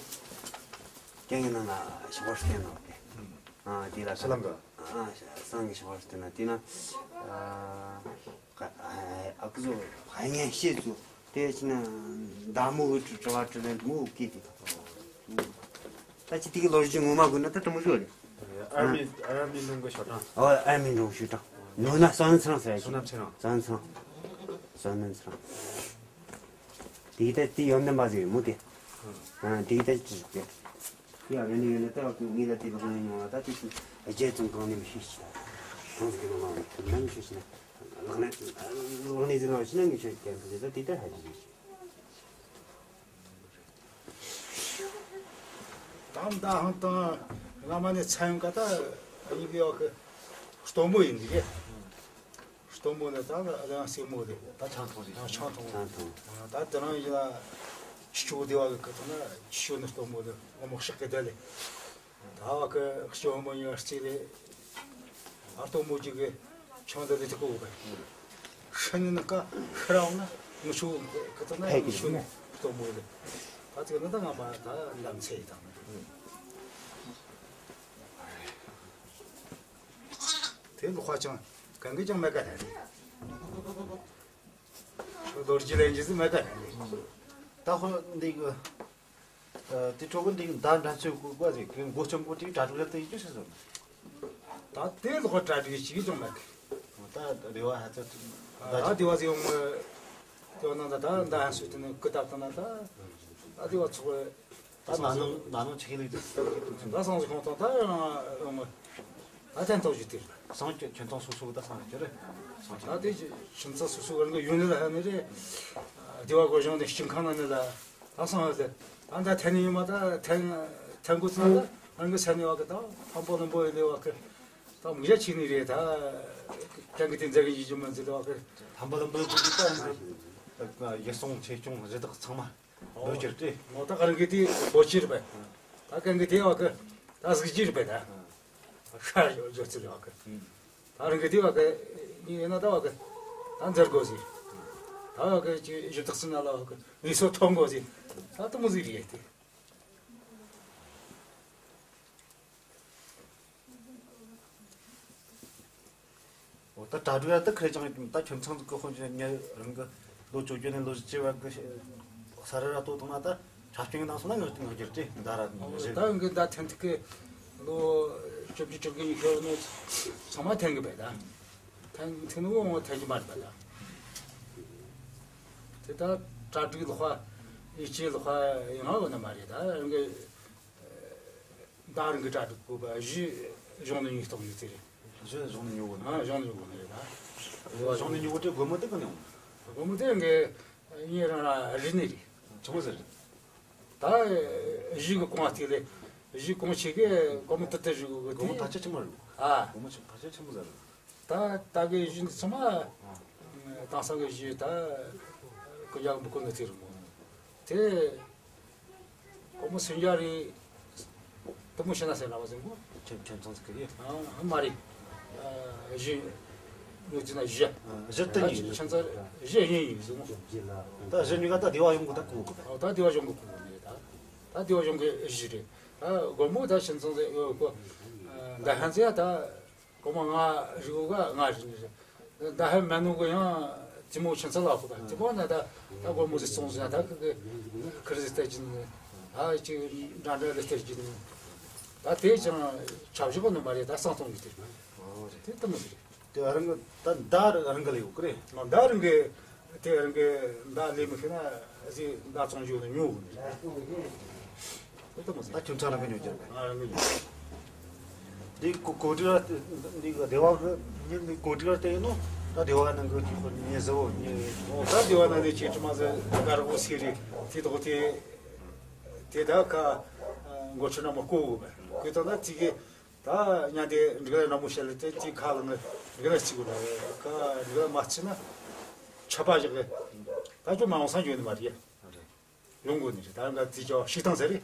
ཀྱང་ཡིན་ན་ན་ཞི་བར་སྟེ་ན་ཀི། ཨ་དེ་ལ་ས་ལམ་ག་ཨ་སང་གི་ཞི་བར་སྟེ་ན་དེ་ན། ཨ་ཨ་ཨ་ཁུ་ཚོ་ཧ་ཉན་ཤེས་ཚོ་དེ་ཕྱིན་ན་མདའ་མོ་གི་དྲི་བ་དྲི་ལན་མོ་ཀི་དེ། ད་ཅི་དེ་གི་ལོ་རྒྱུས་ངོ་མ་དགོས་ན་ད་དྲི་མོ་ཞུ་རེད། ཨར་མི་ཨར་མི་ལུང་གི་ཞོ་གྲངས། ཨོ་ཨར་མི་ལུང་ཞོ་གྲངས། ནོ་ན་སོན་ཚང་ཟེར་ཞིག་སོན་ཚང་། སོན་ཚང་། སོན་ཚང་། དེ་གི་ད་དེ་ཡོན་ཏན་པ་ཟེར་མོ་དེ། ཨ་དེ་གི་ད་ཅི་ཞིག་དེ། ཡ་ཡོན་ཏན་ཡོན་ཏན་ད་བ་ཀུན་ངེས་ལ་དེ་བ་ཀུན་ཡོང་ལ་ད་དེ་ཀུན་རྒྱལ་ཙོང་གང་ནས་མི་ཤེས་ཤིག་ད་ཁོང་ཚོ་གི་ནང་ལ་ནང་ཤེས་ཤིག་ན་ལག་ན་ལག་ནས་ཟིན་ལ་ཤེས་ན་ངས་ཤེས་ཀྱང་ད་དེ་ད་ཧ་ཞིག་ཡོད་ཤིག་དང་ད་ཧང་དང་བླ་མ་ནས་ཚན་ཡོང་ག་ད་ཡིན་པའི་བ་གི་སྟོན་མོ་ཡིན་འདི་གི། སྟོན་མོ་ནི་ད་ལ་ཡང་སེ་མོ་རེད། ད་ཆང་འཐུང་རེད། ཆང་འཐུང་། ཆང་འཐུང་། ད་དེ་རང་ཡིན་ལ་ཆུ་ཆུ་བདེ་བ་གི་གི་ཐོག་ན་ཆུ་ཆུ་ནི་སྟོན་མོ་རེད། ངོ་མ་ཤག་གི་དེ་ལས། ད་བ་གི་སྐྱོ་མོ་ཡང་རྩིས་ལས། ཨ་སྟོན་མོ་གཅིག་གི་ཆང་འདི་ལས་དེ་གོ་གི། ཤི་ནི་ནི་ཀ་ཤི་རང་ན་ངུ་ཆུ་གི་ཐོག་ན་ཕེབས་ངུ་ཆུ་ནི་སྟོན་མོ་རེད། ད་དེ་ནི་ད་ང་མ་ད་འདམ་ཚེ་ཡི་དང་། དེ་ལོག་པ་ཅང་གང་གི་ཅང་མེད་ཀ་རེད། ལོ་རྒྱུས་ལེན་རྒྱུ་ཟིག་མེད་ཀ་རེད། ད་ཧོ་འདི་གི་དེ་ཕྲུ་གུ་འདི་གི་ཟླ་འགྲན་རྩོད་གི་བཀའ་ཟིག་གི་འགོ་ཆེན་པོ་དེ་གྲ་སྒྲིག་ལ་དེ་ཡིན་རྒྱུ་ཟིག་བཟོ། ད་དེ་ལོག་གྲ་སྒྲིག་ཅིག་ཅང་མེད་གི། ད་རེ་བ་ཧ་ཚ་ད་དེ་བ་ཟིག་ཡོང་གི། དེ་བ་ནང་ད་ད་ད་ཧན་སུ་དེ་ནི་ཀི་ཏབ་ད་ན་ད་ད་དེ་བ་ཚོགས། ད་ན་ནོ་ན་ནོ་ཆི་ལི་དུ་ད་སང་ཟིག་ཁོང་ཐོང་ད་ཡང་ཡོང་མི། ད་ཐན་ཐོག་ཞུ་དེ་སང་ཁྱོད་ཁྱོད་ཐོང་སུ་སུ་ད་སང་ཁྱོད་རེད། ད་དེ་ཁྱིམ་ཚང་སུ་སུ་ག་ལ་ཡོད་ནི་ལ་ཧ་ནི་རེད། དེ་བ་གོ་གཞུང་དེ་ཞིང་ཁང་ན་ནི་ལ་ད་སང་ཧ་ལེ། ད་ད་ཐན་ནི་ཡོད་མ་ད་ཐན་ཐན་གོ་ཚང་ད་ང་གི་ས་ནི་བ་གི་ད་ཕམ་པོ་ལམ་པོ་ཡི་ལེ་བ་གི་ད་མི་ཡ་ཆི་ནི་རེད། ད་ཐན་གི་དེ་འཛེག་གི་ཡི་ཇུ་མ་འཛི་ལེ་བ་གི་ཕམ་པོ་ལམ་པོ་ཡི་གི་ད་ཡི་སོང་ཆེ་ཆུང་རི་དྭགས་ཚང་མ། ལོ་ཅིར་ཏེ། ངོ་ད་ག་རང་གི་དེ་ལོ་ཅིར་བས། ད་གང་གི་དེ་བ་གི་ད་གཟིགས་ཅིར་བས་ད། ཤ་ཡོད་ཅོ་ཚིལ་བ་གི། ད་རང་གི་དེ་བ་གི་ཡིན་ན་ད་བ་གི་ད་འཛེར་དགོས་ཟིག་ད་བ་གི་ཅི་ཞིབ་ཐག་སི་ན་ལ་བ་གི་ལུས་སོ་ཐོང་དགོས་ཟིག་ད་དུ་མོ་ཟིག་རེད་དེ། འོ་ད་གྲ་སྒྲིག་ཡ་ད་ཁེར་རྐྱང་ད་ཁྱིམ་ཚང་གི་དཔོན་ཆེན་ཉེ་རང་གི་ལོ་བཅོ་བརྒྱད་ནས་ལོ་བཞི་བཅུ་བར་གི་ས་ར་ར་ལྟོ་བཏང་ན་ད་ཆ་རྐྱེན་གི་ནང་སོང་ན་ངག་ངག་རྒྱུར་ཏེ་ད་ར་ངག་རྒྱུར་ད་ཡང་གི་ད་ཐན་ཐིག་གི་ལོ་བཅོ་བརྒྱད་བཅོ་བརྒྱད་ཉི་ཤུ་ནས་ཚང་མ་ཐན་གི་བས་ད་ཐན་ཐན་ནི་འོང་ཐན་གི་མ་རེད་པ་ད། དེ་ད་གྲ་སྒྲིག་ལོག་པ་ཡིད་ཆེས་ལོག་པ་ཡང་འོང་ན་མ་རེད་ད་ཡང་གི་ད་རང་གི་གྲ་སྒྲིག་དགོས་པ་གཞི་གཞུང་ནས་ཉོས་གཏོང་ཡོད་ཚེ་རེད། གཞི་གཞུང་ནས་ཉོ་དགོས་ན། ཨ་གཞུང་ནས་ཉོ་དགོས་ནི་རེད་ད། གཞུང་ནས་ཉོ་དགོས་དེ་སྒོར་མོ་དེ་ག་ནས་ཡོང་། སྒོར་མོ་དེ་ངས་ངས་རང་རང་རིག་ནས་རེད། ཆི་མོ་ཟེར། ད་གཞི་གི་གོང་སྟེགས་ལས་གཞི་གོང་ཆེ་གི་སྒོར་མོ་དེ་དེ་རིག་གི་སྒོར་མོ་དེ་ཐག་ཆ་ཆི་མོ་རེད། ཨ་སྒོར་མོ་ཆི་ཐག་ཆ་ཆི་མོ་ཟེར། ད་ད་གི་གཞི་འདི་ཚང་མ་དེང་སང་གི་གཞི་ད་ཀུན་ཀྱང་འབུ་ཀུན་ནས་ཚིག་རུ་མོ་དེ། སྒོར་མོ་སུམ་བརྒྱ་རེད། དེ་མོ་ཤེས་ན་ཟེར་ལ་བ་ཟེར་གོ་ཁྱེད་ཁྱེད་ཚང་ཟིག་གི་ཡོད། ཨ་མ་རེད། གཞི་ངོས་ཚིག་ན་བཞི། གཞི་དེ་ཡིན། ཁྱེད་ཚང་གཞི་གཉིས་ཡིན་ཟེར་གོ་ད་གཞི་གཉིས་ཀ་ད་སྡེ་བ་ཡོང་གི་ད་གོ་གི་ད། ཨོ་ད་སྡེ་བ་གཞུང་གི་གོ་གི་རེད་ད། ད་སྡེ་བ་གཞུང་གི་གཞི་རེད། ད་སྒོར་མོ་ད་ཁྱེད་ཚང་ཟེར་ཡོད་གོ་ད་ཧན་ཟེར་ཡ་ད། སྒོར་མོ་ལྔ་རིག་ག་ལྔ་རིག་ནི་རེད། ད་ཧ་མ་ནུ་གི་ཡང་དེ་མོ་ཆེན་ཚ་ལ་ཁུ་ག་དེ་མོ་ན་ད་ད་སྒོར་མོ་ཟིག་སོང་ཟིན་ད་ཁི་གི་ཁི་རི་ཟིག་སྟེར་གྱི་ནི་ད་ཅིག་འདྲ་འདྲ་ལ་སྟེར་གྱི་ནི་ད་དེ་ཅང་ཆབ་ཞུགས་ནི་མ་རེད། ད་སང་སྟོང་གི་དེ་དེ་ལྟ་མོ་ཟིག་རེད། དེ་རང་གི་ད་མདའ་རང་གི་ལ་ཡོད་གི་རེད། མདའ་རང་གི་དེ་རང་གི་མདའ་ལས་མི་ཤེས་ན་ཟིག་མདའ་ཚོང་རྒྱུ་ནི་ཉོ་གི་ནི་རེད། ད་ཁྱོད་ཚང་རང་གི་ཉོ་རྒྱུ་རེད། ང་རང་གི་ཉོ། འདི་གོ་གོ་སྒྲིག་ར་འདི་གི་སྡེ་བ་གི་འདི་གོ་སྒྲིག་ར་དེ་ཡིན་ནོ། ད་སྡེ་བ་ནང་གི་ཉེ་ཟེར་བོ་ཉེ། ད་སྡེ་བ་ནང་ནས་ཁྱེད་ཀྱི་མ་ཟེར་དགའ་རོགས་སེ་རེད། དེ་དོག་དེ་དེ་ད་ཁ་འགོ་ཁྲིད་ན་མ་བསྐོ་གོ་བས། ཡོད་དང་ན་དེ་གི་ད་ཉན་དེ་འགྲིག་ལ་ར་མོ་བཤད་ལ་དེ་དེ་ཁ་ལ་ངི་འགྲིག་ལ་ཅིག་གོ་ན་ཁ་འགྲིག་ལ་མ་ཅི་ན་ཆད་པ་བཞག་གི་ད་ཅོ་མ་འོང་སང་ཡོད་ནི་མ་རེད། ཡོང་དགོས་ནི་རེད། ད་ང་དེ་ཅོ་ཤིག་དང་ཟེར་རེད།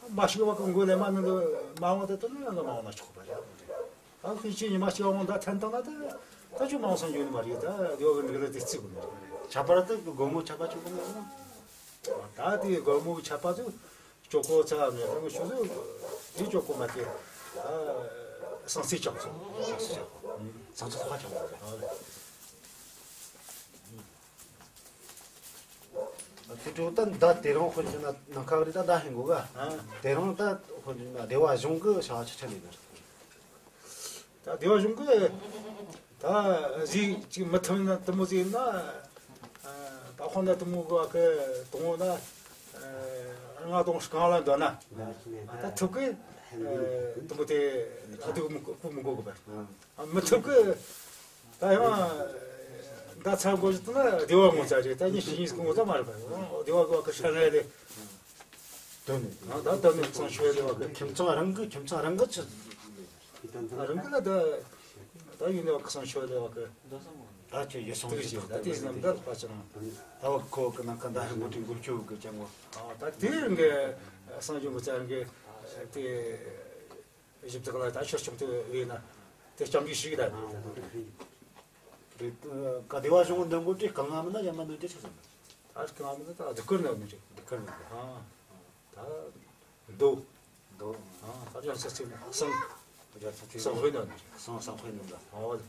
མ་ཤིག་བ་གི་མགོ་ལས་མ་ནི་མ་འོང་ད་དུ་ནི་ང་མ་འོང་ན་ཆོག་པ་རེད། ད་ཁོས་ཅི་ཉི་མ་ཅི་འོང་ད་ཐན་དང་ན་ད་ད་ཅོ་མ་འོང་སང་ཡོད་ནི་མ་རེད། ད་དེ་བ་གི་འགྲིག་ལ་དེ་རྩི་དགོས་ནི་རེད། ཆད་པ་ར་དེ་སྒོར་མོ་ཆད་པ་ཅོ་གི་མ་འོང་། ད་དེ་སྒོར་མོ་གི་ཆད་པ་ཚོ་ཅོ་གོ་ཚ་མེད་ད་ང་ཆུ་ཚོད་དེ་ཅོ་གོ་མ་དེ་ད་སང་སི་ཅང་སོང་། སང་སི་ཅང་སོང་། སང་སི་ཁ་ཅང་སོང་། དེ་འཕྲོ་ད་མདའ་དེ་རིང་དཔོན་ཆེན་ན་ནམ་མཁའ་རི་ད་མདའ་ཧེང་གོ་ག་ཨ། དེ་རིང་ད་དཔོན་ཆེན་ན་སྡེ་བ་གཞུང་གི་བྱ་བ་ཆ་ཆ་ལས་ནར། ད་སྡེ་བ་གཞུང་གི་ད་གཟིག་ཅིག་མི་ཐུབ་ན་དུ་མོ་ཟིག་ན་ད་ཁོང་ན་དུ་མོ་གི་བ་གི་དུ་མོ་ན་ང་དང་སྐང་ལ་འདོད་ན་ད་ཐུབ་གི་དུ་མོ་དེ་ད་དུ་མོ་ཀུ་མོ་གོ་གི་བ་མི་ཐུབ་གི་ད་ཡང་ད་ཚ་མགོ་ཞིག་ཏུ་ན་སྡེ་བ་ངོ་ཚ་རེད། ད་ཉིན་ཞིག་ཉིན་ངོ་ཚ་མ་རེད་པ། སྡེ་བ་གི་བ་གི་ཧྲ་ལེ་ལེ། དོན་ནི། ད་ད་ནི་ཚང་ཤོད་ལེ་བ་གི། ཁྱིམ་ཚང་རང་གི་ཁྱིམ་ཚང་རང་གི་ཆི། རང་གི་ལ་ད་ད་ཡིན་ནི་བ་གི་ཚང་ཤོད་ལེ་བ་གི། ད་ཁྱོད་ཡོད་སོང་དེ་ཞིག་ད་དེ་ནམ་ད་པ་ཅང་། ད་བ་ཁོ་གི་ནང་ག་ད་ཧ་མོ་ཏིང་གུ་ཁྱོད་གི་ཅང་ངོ་། ད་དེ་རིང་གི་སང་ཞོགས་གི་ཅང་གི་དེ། ཞིབ་ཚགས་ལ་ད་ཕྱིར་བྱུང་དུ་ཡོད་ན་དེ་སྐྱབས་འཇུག་ཞིག་ད་ནི། དེ་ག་སྡེ་བ་གཞུང་འདོན་དགོས་དེ་གང་ང་མིན་ན་ཡང་མ་འདོན་དེ་ཆི་ཟེར་ན། ད་གང་ང་མིན་ན་ད་སྡུག་ཀུན་ནོ་ནི་རེད། སྡུག་ཀུན་ནོ། ཨ། ད་མདོ། མདོ། ཨ་ད་ཡང་ས་ཚིགས་གསང་། ད་ཡང་ས་ཚིགས་གསང་དཔེ་ནོ་ནི་རེད། གསང་གསང་དཔེ་ནོ་ད། ཨོ།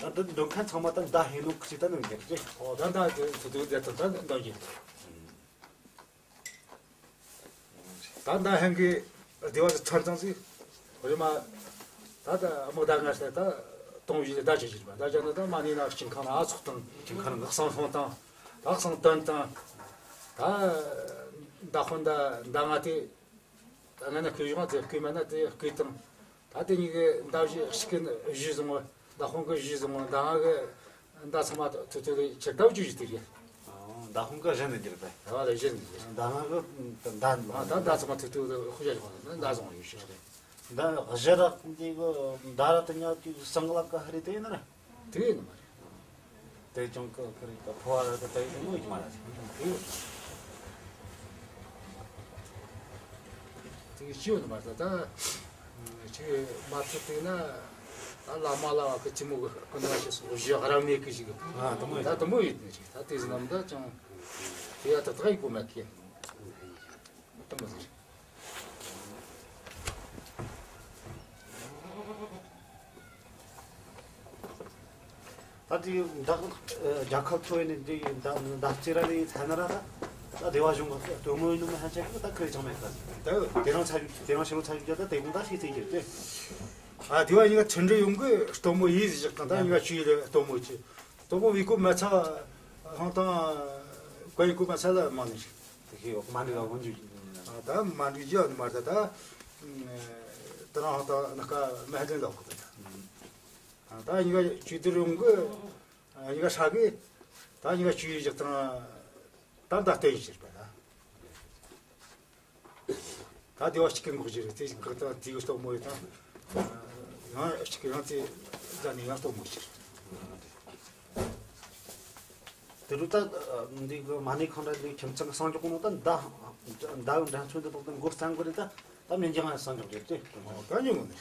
ད་འདི་འདོན་མཁན་ཚང་མ་ད་མདའ་ཧེ་ནོ་ཁི་ད་ནི་མི་འདུག་ཨོ་ད་མདའ་དེ་དེ་དེ་ད་ད་མདའ་གི། ད་ལྟ་ཧན་གི་སྡེ་བ་ཚོ་ཚར་ཙང་ཟིག་རེ་མ། ད་ལྟ་དམག་ཟླ་ལྔ་ཟེར་ད་གཏོང་བཞིན་ཟླ་བཅུ་བཞི་པ་ཟླ་བཅུ་ན་ད་མ་ནི་ན་ཞིང་ཁང་ན་ཨ་ཚོགས་དང་ཞིང་ཁང་ན་གསང་སྲུང་དང་ད་གསང་དོན་དང་ད་མདའ་དཔོན་ད་མདའ་ལྔ་དེ་ད་ང་ན་བསྐུལ་བཞག་དེ་བསྐུལ་མ་ན་དེ་བསྐུལ་དང་ད་དེ་གཉིས་ཀའི་མདའ་བཞི་གཅིག་གི་གཞི་བཟུང་བ་མདའ་དཔོན་གི་གཞི་བཟུང་བ་མདའ་ལྔ་གི་མདའ་ཚང་མ་ཐུ་ཐུ་རེ་ཁྱེར་ད་བཅུ་བཞི་དེ་རེད། ཨོ། མདའ་དཔོན་ག་གཞན་ནས་འགྱུར་པས། ར་བ་ལ་གཞན་ནས་འགྱུར། མདའ་ལྔ་གི་མདའ་ལྔ། ད་མདའ་ཚང་མ་ཐུ་ཐུ་རེ་ཁུ་ཞ་ཞོག་ན་མདའ་བཟུང་བ་ཡོད་ཤག་རེད། མདའ་གཞི་རག་འདི་གི་མདའ་ར་དེ་ཉག་གི་སང་ལ་ཀ་ཧ་རི་དེ་ཡིན་ན་ར། དེ་ཡིན་ནི་མ་རེད། དེ་ཅང་ཀ་ཁ་རི་ཀ་ཕོ་བ་ར་ཀ་དེ་ཡིན་ནོ་ཡིན་མ་ར། དེ་ཡིན། དེ་གི་ཅི་ཡོད་ནི་མ་རེད་ད། ཅིག་མ་ཚུད་དེ་ན་ད་བླ་མ་ལ་བ་གི་ཅི་མོ་གི་ཀུན་ན་ཅི་སོ་གཞི་ར་མེད་གི་ཞིག་ཨ་དུ་མོ་ཡོད། ད་དུ་མོ་ཡོད་ནི་ཅིག་ད་དེ་ཟི་ནམ་ད་ཅང་དེ་ཡ་ད་ད་ཡི་གོ་མ་ཁེ་དུ་མོ་ཟིག་ད་དེ་མདའ་རྒྱལ་ཁབ་འཚོ་བའི་ནི་འདི་མདའ་མདའ་རྩེ་ར་ནི་ཐ་ན་ར་ད་ད་སྡེ་བ་གཞུང་གི་སྟོན་མོ་ཡིན་ནོ་མི་ཧ་ཅང་གི་ད་ཁ་རི་ཅང་མེད་ཀ་ད་དེ་རང་ཚ་རྒྱུ་དེ་རང་ཕྱི་རུ་ཚ་རྒྱུ་ད་དེ་གུང་ད་ཤེས་ཚེ་གྱུར་ཏེ། ཨ་དེ་བ་ཡིན་ན་ཁྲི་འབྲི་ཡོང་གི་སྟོན་མོ་ཡིན་ཟིག་དང་ད་ཡིན་ན་ཆུ་ཡི་ལ་སྟོན་མོ་ཆུ་སྟོན་མོ་བི་ཀོ་མ་ཚ་ཧང་དང་གོ་ཡི་ཀོ་མ་ཚ་ལ་མ་ནི་ཞིག་དེ་ཤེས་ཡོག་མ་འདི་ག་འོན་ཇུ་ཨ་ད་མ་འདི་ཇི་ཨ་མ་ད་ད་ད་རང་ཧང་དང་ན་ཀ་མ་ཧ་ལེན་ལོག་གི་ད། ད་ཉི་ག་ཆུ་དུ་རུང་གི་ཉི་ག་ཧྲ་གི་ད་ཉི་ག་ཆུ་ཡི་ཞག་དང་ད་ད་བསྟན་ཞིག་པ་ད་ད་དེ་བ་གཅིག་གི་འགོག་རྒྱུ་རེད། དེ་འགག་ད་དེ་གི་སྟོབས་མོ་ཡི་ད་ཡང་གཅིག་གི་ཡང་དེ་ད་ནི་ཡང་སྟོབས་མོ་ཞིག་རེད། དེ་རུ་ད་འདི་གི་མ་ཎི་ཁང་ར་འདི་ཁྱིམ་ཚང་གི་སངས་རྒྱས་ཀུན་ནོ་ད་མདའ་མདའ་འདྲ་མཚོན་དུ་དོག་ཏུ་འགོ་རྩ་འགོ་རེད། ད་ད་མི་འགྱང་ང་སངས་རྒྱས་རེད་དེ། ད་ཉུང་ངུ་ནི།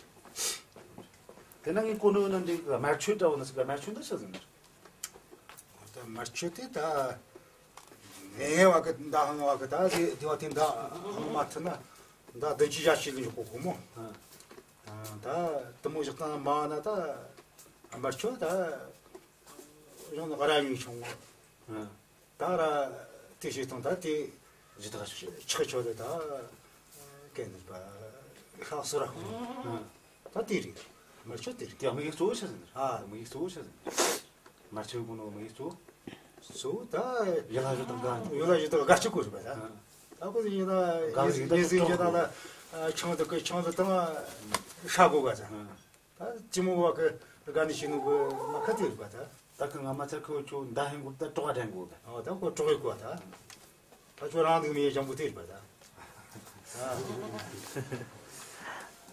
དེ་ན་ངའི་གོ་ནོ་ན་འདི་དམར་མཆོད་འདྲ་བོ་ན་ཟིག་དམར་མཆོད་འདི་ཆི་ཟིག་ནི། ད་དམར་མཆོད་དེ་ད་ངའི་བ་གི་མདའ་ཧང་བ་གི་ད་དེ་དེ་བ་དེ་མདའ་ཧང་མ་ཐུ་ན་མདའ་བདུན་ཅུ་བརྒྱད་ཅུ་ལ་འཇོག་གོ་གོ་མོ། ད་དུ་མོ་བཞག་སྟངས་མ་ན་ད་དམར་མཆོད་ད་ཡང་ན་ར་ཡུན་ཆུང་བ། ད་ར་དེ་བྱེད་སྟངས་ད་དེ་ཇི་ལྟར་ཆགས་ཆོག་དེ་ད་གན་ནི་པ་ཤག་སོ་ར་ཧོ་ད་དེ་རེད། དམར་མཆོད་དེ་རེད། དེ་དམིགས་ཡུལ་གཙོ་བོ་ཆི་ཟིག་ཨ་དམིགས་ཡུལ་གཙོ་བོ་ཆི་ཟིག་དམར་མཆོད་གོ་ནོ་དམིགས་ཡུལ་གཙོ་བོ། གཙོ་བོ་ད་ཡ་ལ་ཞུ་དང་ག་ཡོད་ལ་ཞུ་དང་ག་ཅི་གོ་རེད་པ་ད། ད་གོ་ཡིན་ན་ག་ཡིན་ན་ཡིན་ཟིན་ཅི་ད་ལ་ཆང་དུ་གི་ཆང་དུ་དང་ཤ་གོ་ག་ཚ། ད་ཅི་མོ་བ་གི་དགའ་ནི་ཤི་ནུ་གི་མ་ཁ་ཐེར་བ་ད། ད་གི་ང་མ་ཚ་ཁོ་ཆོ་མདའ་ཧེང་གོ་ད་གྲོགས་དྲན་གོ་ད། ཨོ་ད་ཁོ་གྲོགས་ཡི་གོ་ད། ད་ཁྱོད་རང་འདུག་མི་ཡི་ཞང་པོ་ཐེར་བ་ད།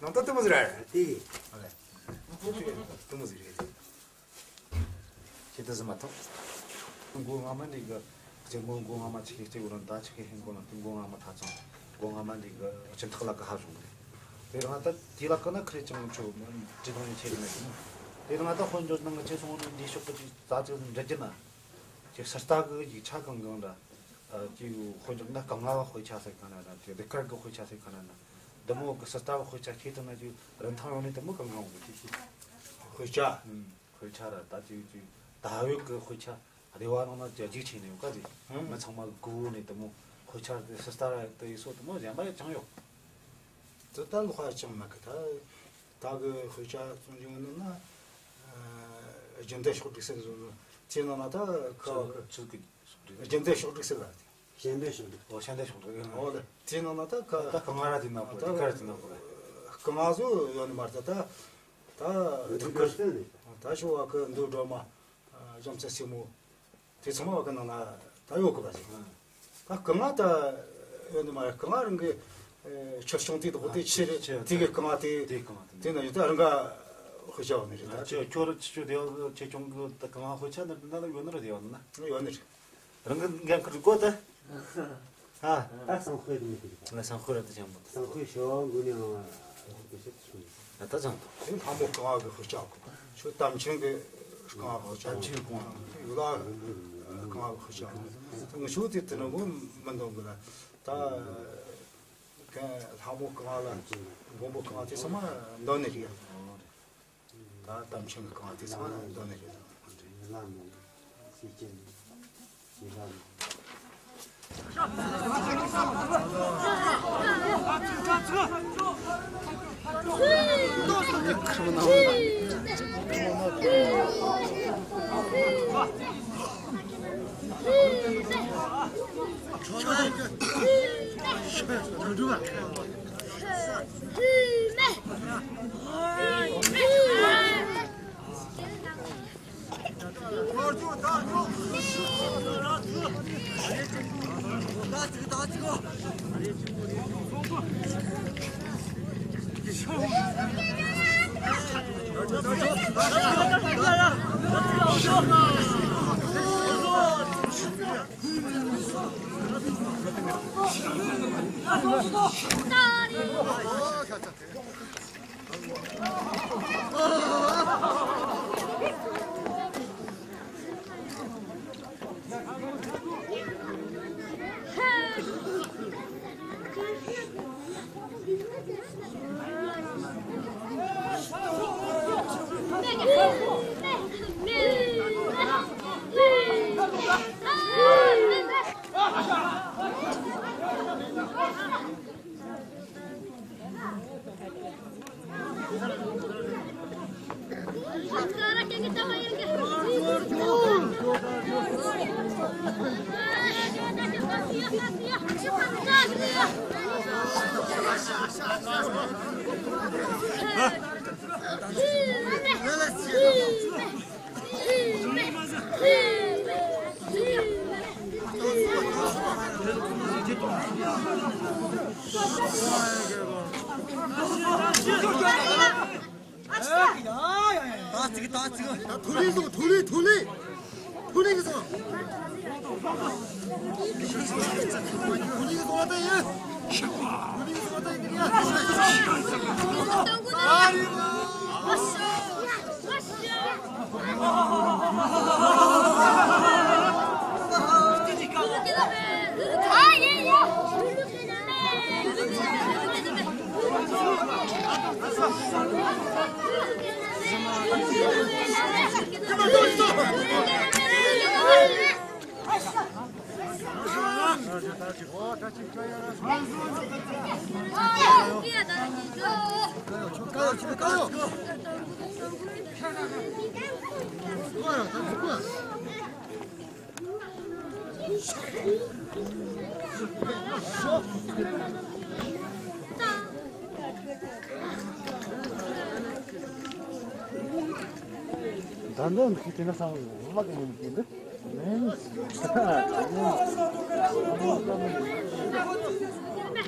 ནང་ད་དེ་མོ་ཟིག་རེད། དེ་ཨ་ལེ། དེ་མོ་ཟིག་རེད། ཁྱེད་ད་ཟིན་མ་ཐོག་མགོ་རྔ་མ་འདི་གི་ཅེ་མོ་མགོ་རྔ་མ་ཆི་ཁེ་ཅེ་གོ་རང་ད་ཆི་ཁེ་ཧེན་གོ་ན་དེ་མགོ་རྔ་མ་ཐ་ཚང་མགོ་རྔ་མ་འདི་གི་ཅན་ཐག་ལ་གི་ཧ་བྱུང་གི་རེད། དེ་རང་ད་དེ་ལ་ཀ་ན་ཁ་རེ་ཅང་ཆོ་ཅི་དང་ཡང་ཆེ་གི་མེད་གི་ནོ། དེ་རང་ད་དཔལ་འབྱོར་ནང་གི་ཅེ་སོང་ནི་འདི་ཤོག་གི་ཅིག་རྩ་ཅིག་འདྲ་གི་ན་ཅིག་ས་རྟ་གི་ཡིག་ཆ་གང་གང་འདྲ། ཅིག་དཔལ་འབྱོར་ན་སྐབས་ལྔ་བ་དཔེ་ཆ་ཟེར་ག་ན་འདྲ། ཅིག་རི་ཁར་གི་དཔེ་ཆ་ཟེར་ག་ན་འདྲ། འདི་མོ་གི་ས་རྟ་གི་དཔེ་ཆ་ཁྱེད་ཐོན་ན་ཅིག་རིན་ཐང་ཡོང་ནི་དེ་མོ་གང་གང་འོང་གི་ཅིག་ཤེས། དཔེ་ཆ། ཨུམ། དཔེ་ཆ་ར་ད་ཅིག་ཅིག་ད་བོད་ཀྱི་དཔེ་ཆ་རེ་བ་ནང་ན་ཅིག་རྒྱུག་ཆེ་ནས་ཡོད་ཀ་ཟིག་ཧུམ། མི་ཚང་མ་དགོས་ནས་དེ་མོ་དཔེ་ཆ་དེ་སི་སྟ་ར་དེ་ཡི་སོ་དེ་མོ་གཞན་པ་ཡང་ཅང་ཡོད། དེ་ད་ལོག་ཧ་ཅང་མེད་གི། ད་ད་གི་དཔེ་ཆ་བཙོང་རྒྱུ་ནི་ན་རྒྱུན་ལྡན་ཕྱོགས་སྒྲིག་སེལ་བཟོ་ནི་དེ་ནང་ན་ད་ཁ་བ་གི་ཆུ་གི་རྒྱུན་ལྡན་ཕྱོགས་སྒྲིག་སེལ་ལ། ཞལ་འདོན་ཕྱོགས་སྒྲིག་ཨོ་ཞལ་འདོན་ཕྱོགས་སྒྲིག་ཨོ་ལེ་དེ་ནང་ན་ད་ཁ་ད་གང་ང་ར་དེ་ན་གོ་དེ་ག་ར་དེ་ན་གོ་རེད། གང་ང་བཟོ་ཡོད་ནི་མ་རེད། ད་ད་ད་ཞོ་བ་གི་འདུག་སྒྲོལ་མ། གཞོན་ཚེ་སྲས་མོ། དེ་ཚང་མ་བ་གི་ནང་ན་ད་ཡོད་གི་བ་ཟིག་ད་རྐང་ང་ད་ཡོད་ནི་མ་རེད། རྐང་ང་རང་གི་ཆོས་སྐྱོང་དེ་དག་དེ་ཆེ་རེད། དེ་གི་རྐང་ང་དེ་དེ་རྐང་ང་དེ་དེ་ན་ཡོད། ད་རང་ག་དཔེ་ཆ་ཡོད་ནི་རེད། ད་ཁྱོད་ཁྱོད་ར་ཆི་ཆོས་དེ་ཆོས་སྐྱོང་གི་ད་རྐང་ང་དཔེ་ཆ་ནི་ན་ཡོད་ནི་རེད། ཡོད་ནི་ན་ཡོད་ནི་རེད། རང་གི་འགན་ཁུར་དགོས་ད། ཨ། ད་སང་ཁོས་མི་ཐུབ་ཀྱི། ང་སང་ཁོས་ར་ད་ཅང་པོ། སང་ཁོས་ཞོ་འགུ་ནས་ང་ང་ཤེས་ཚུལ། ང་ད་ཅང་པོ། དེ་ལྷ་མོ་རྐང་བ་གི་དཔེ་ཆ་གོ། ཁྱོད་དམ་ཆེན་གི་རྐང་བ་དཔེ་ཆ། དམ་ཆེན་རྐང་བ། ཡོད་ལ་རྐང་བ་གི་དཔེ་ཆ་གོ། ང་ཤོད་དེ་དེ་ན་མོ་མི་འདོན་གི་ལ། ད་གན་ལྷ་མོ་རྐང་བ་ལ་མགོན་པོ་རྐང་བ་དེ་ཚང་མ་འདོན་ནི་རེད། ད་དམ་ཆེན་གྱི་རྐང་བ་དེ་ཚང་མ་འདོན་ནི་རེད། ཐོ་ལི་བཟོ། ཐོ་ལི། ཐོ་ལི། ཐོ་ལི་གི་བཟོ། ཐོ་ལི་གི་བཟོ་བ་ད་ཡིན། ཐོ་ལི་གི་བཟོ་བ་ད་ཡིན། ཨ་ཡིན། ད་འདི་འདི་དེ་ན་སང་ལ་གི་ཡིན་གྱི་འདི། ནས།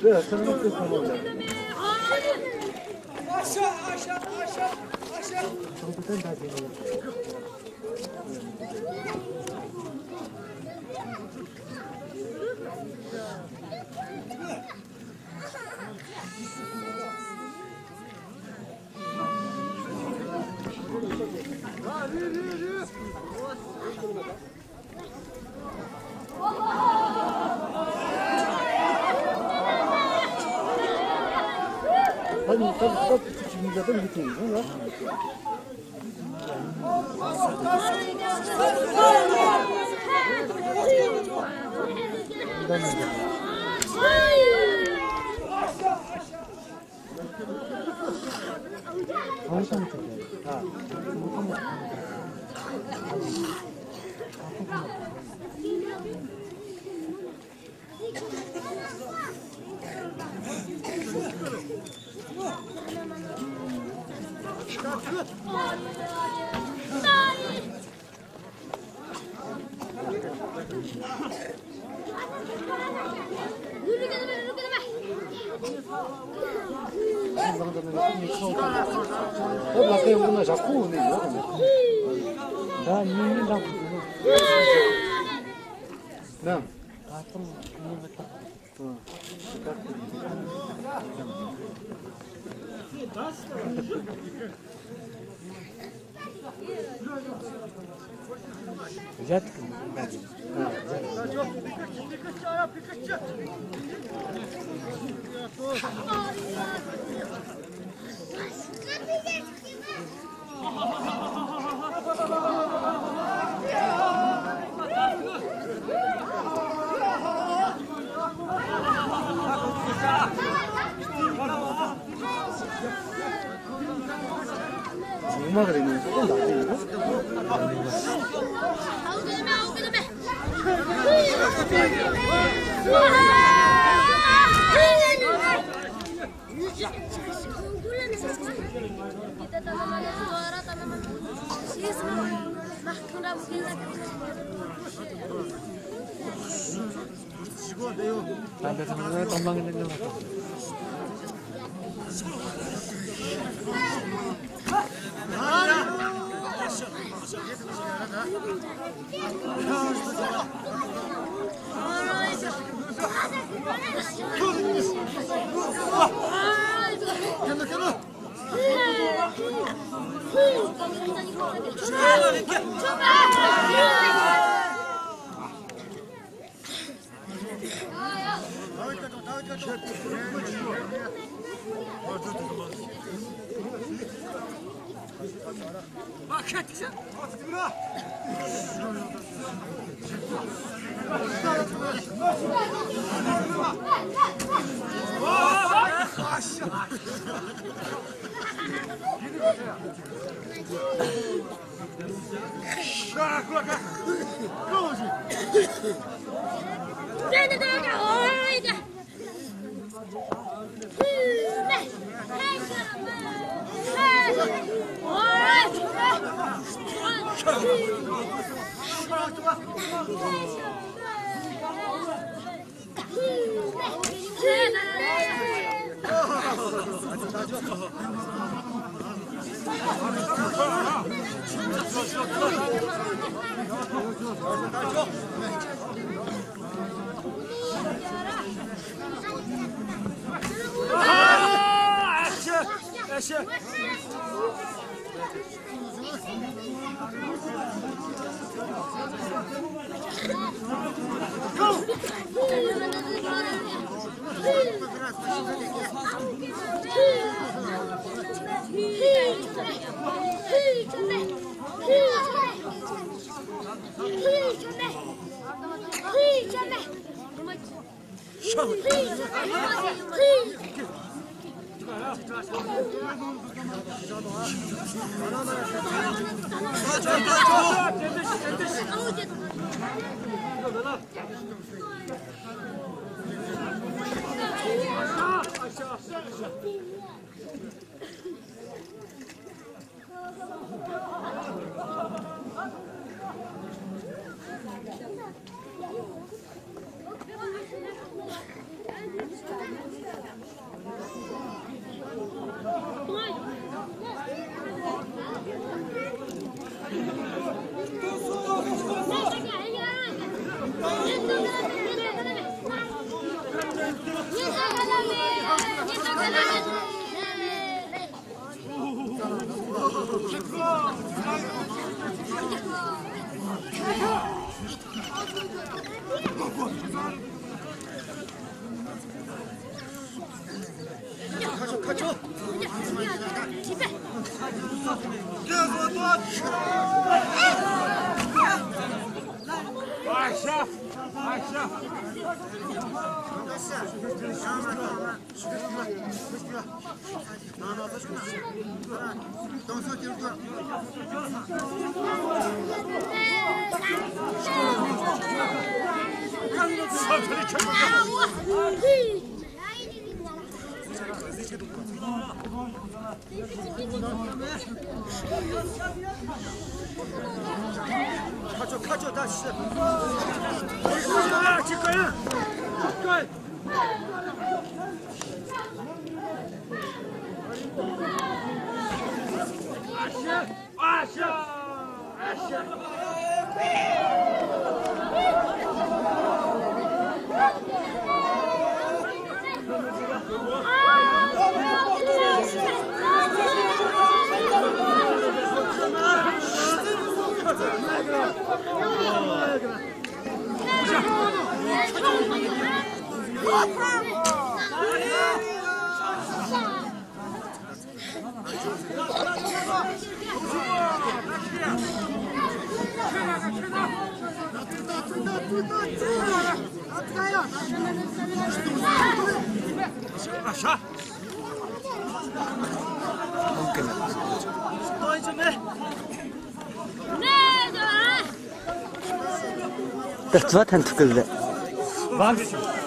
ད་རྩ་ཐན་ཐུག་གི་ལེ།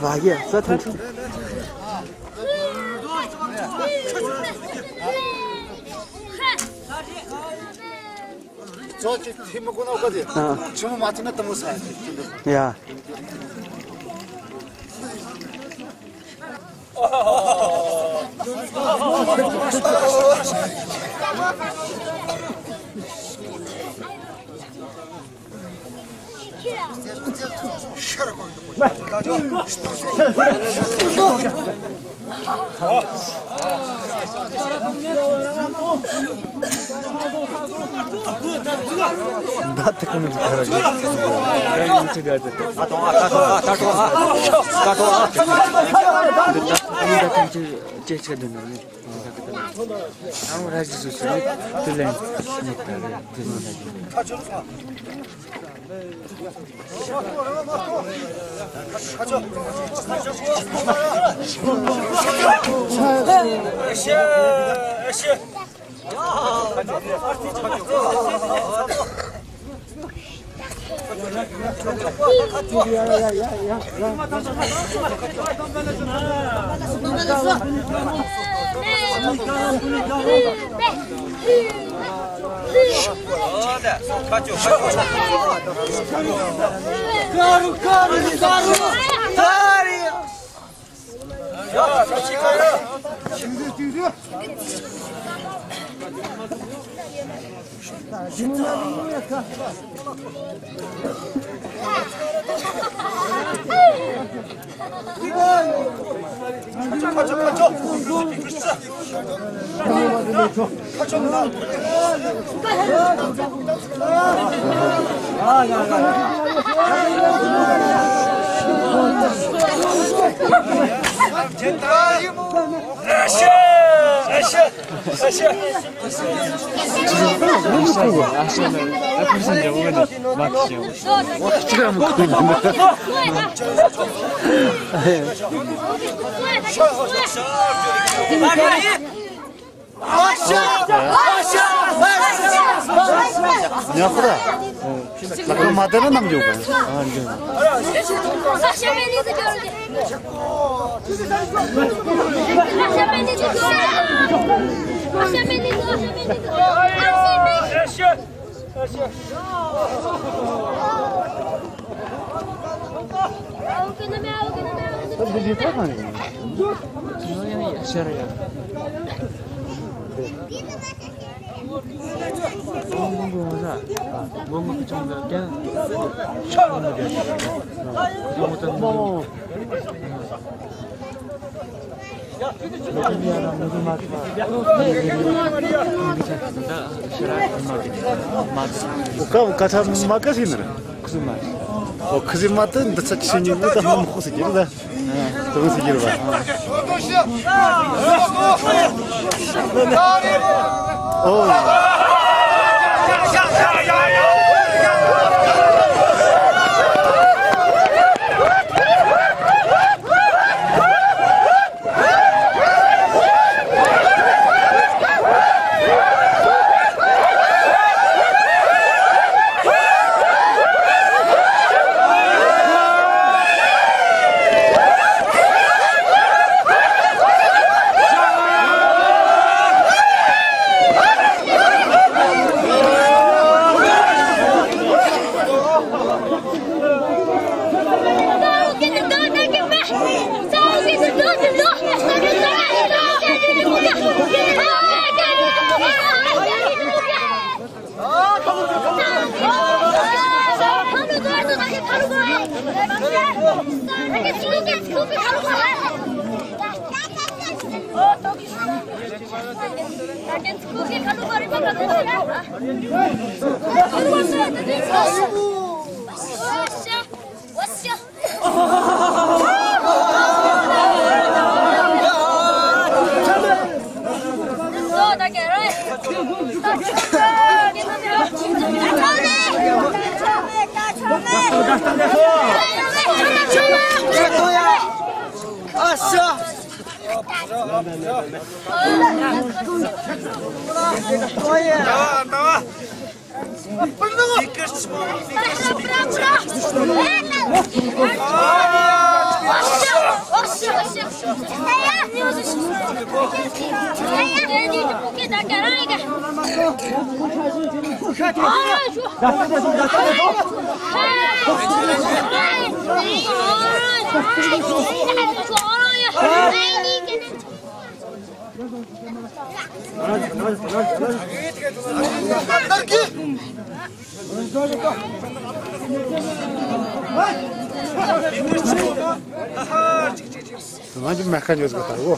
ཝ་གི་རྩ་ཐན་ཐུག་ཙོ་ཅི་ཐི་མི་གོ་ནོ་ག་དེ། ཨ། ཆུ་མོ་མ་ཐུག་ན་ཏི་མོ་ས་ཡ། ཡ། ཉག་ཁུ་ར། ལག་པ་མ་བསྟན་ན་ནམ་འཇུག་གི། ཨ་འཇུག་ཁ་ཁ་ཐ་མ་ཀ་སི་ནར་ཁུ་སུ་མ། ཨོ་ཁི་ཟི་མ་ཏི་འདི་ཚ་ཆི་ཉི་ནི་ད་ཧམ་ཧོ་སི་ཀི་ར་ད། དུང་སི་ཀི་ར་བ། ཨོ། ང་ཅི་མེ་ཁ་ཉོས་གོ་ད་འོ།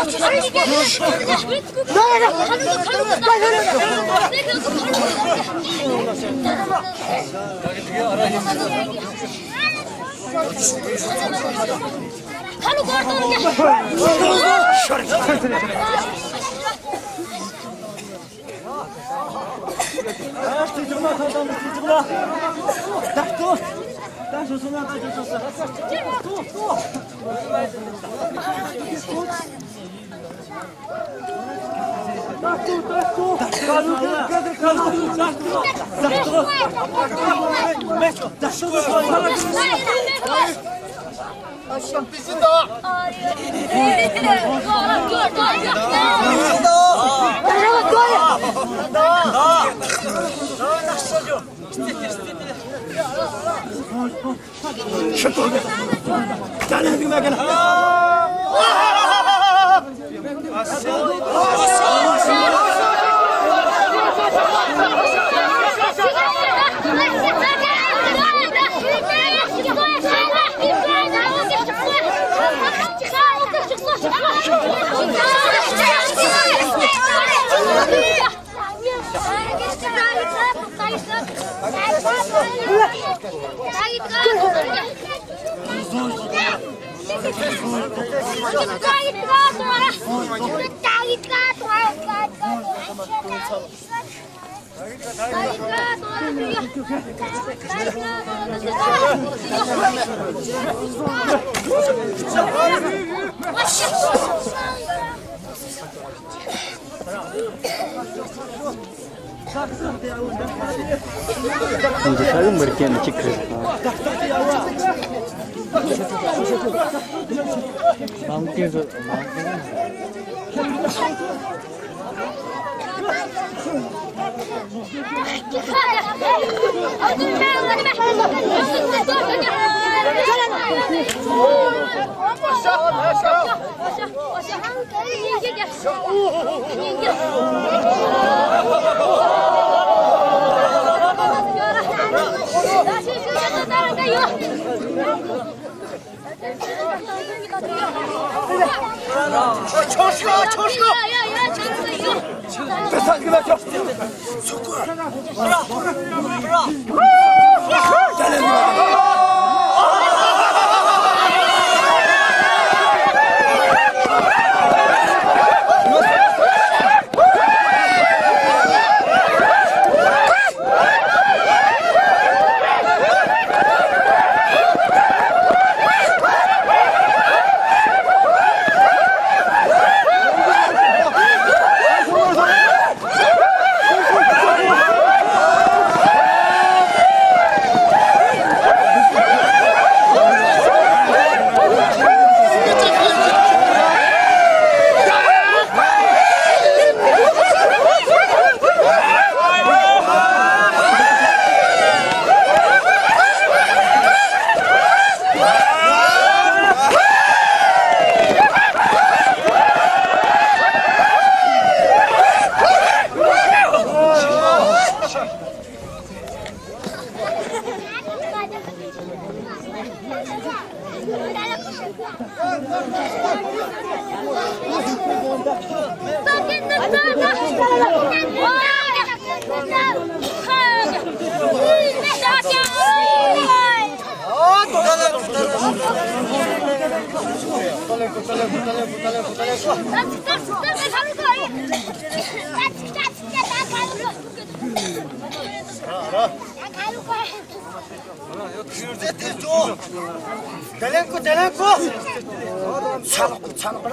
འདི་ཁ་གི་མི་རྒན་གཅིག་གིས། ནང་སྐྱེས་སུ་ནང་སྐྱེས། དེ་ལེན་ཀོ། དེ་ལེན་ཀོ། ཚ་ལག་ཚ་ལག་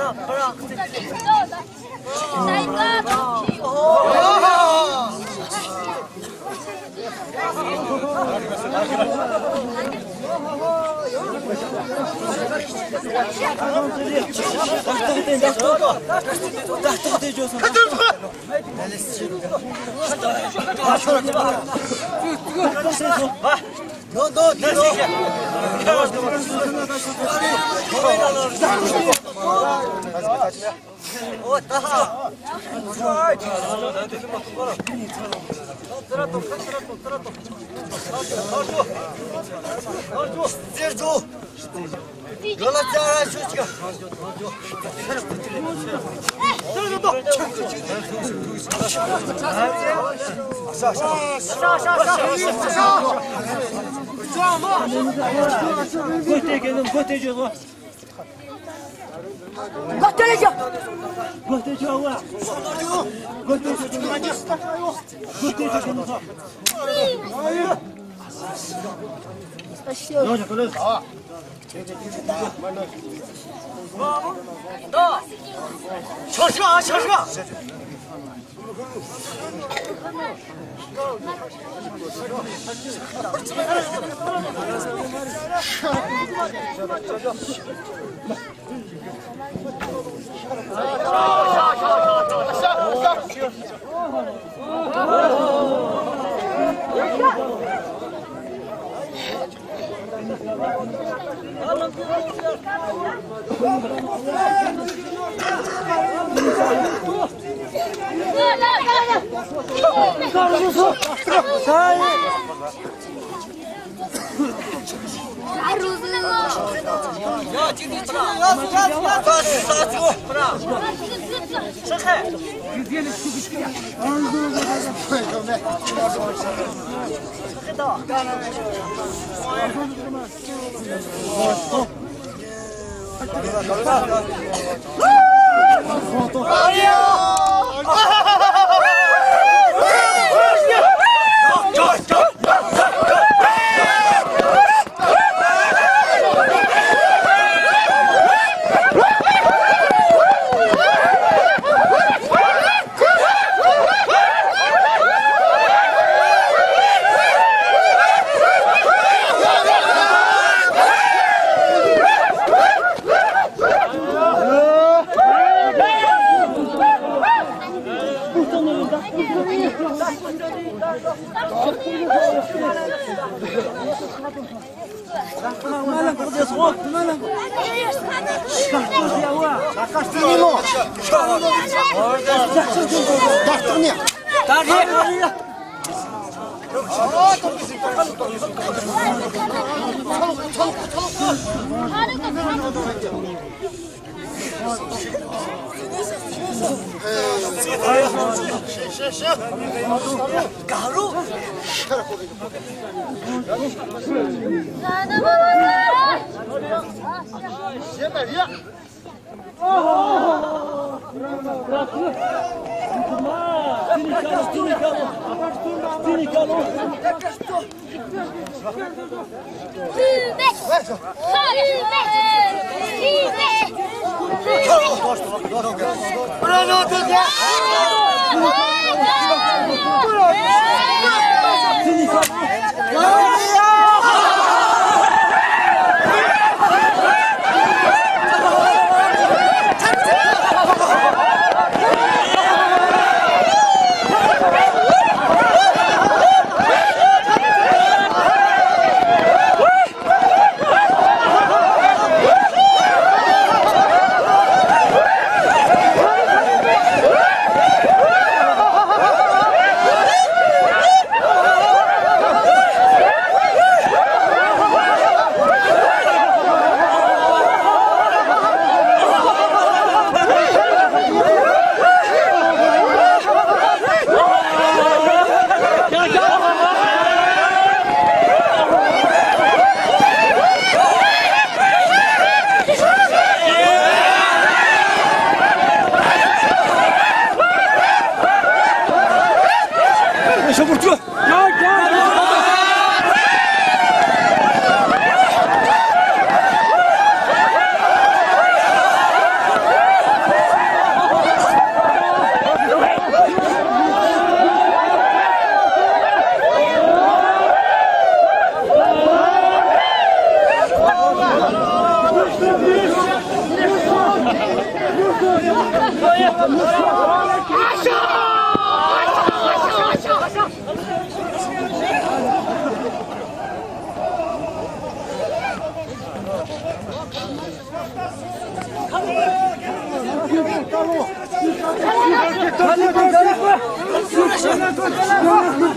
མགོ་སྟེར་ལ་བཞག་མགོ་སྟེར་བཞག་མགོ་སྟེར་བཞག་མགོ་སྟེར་བཞག་ཆོག་ཤོག་ཨ་ཆོག་ཤོག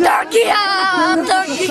Turkey, ah, Turkey.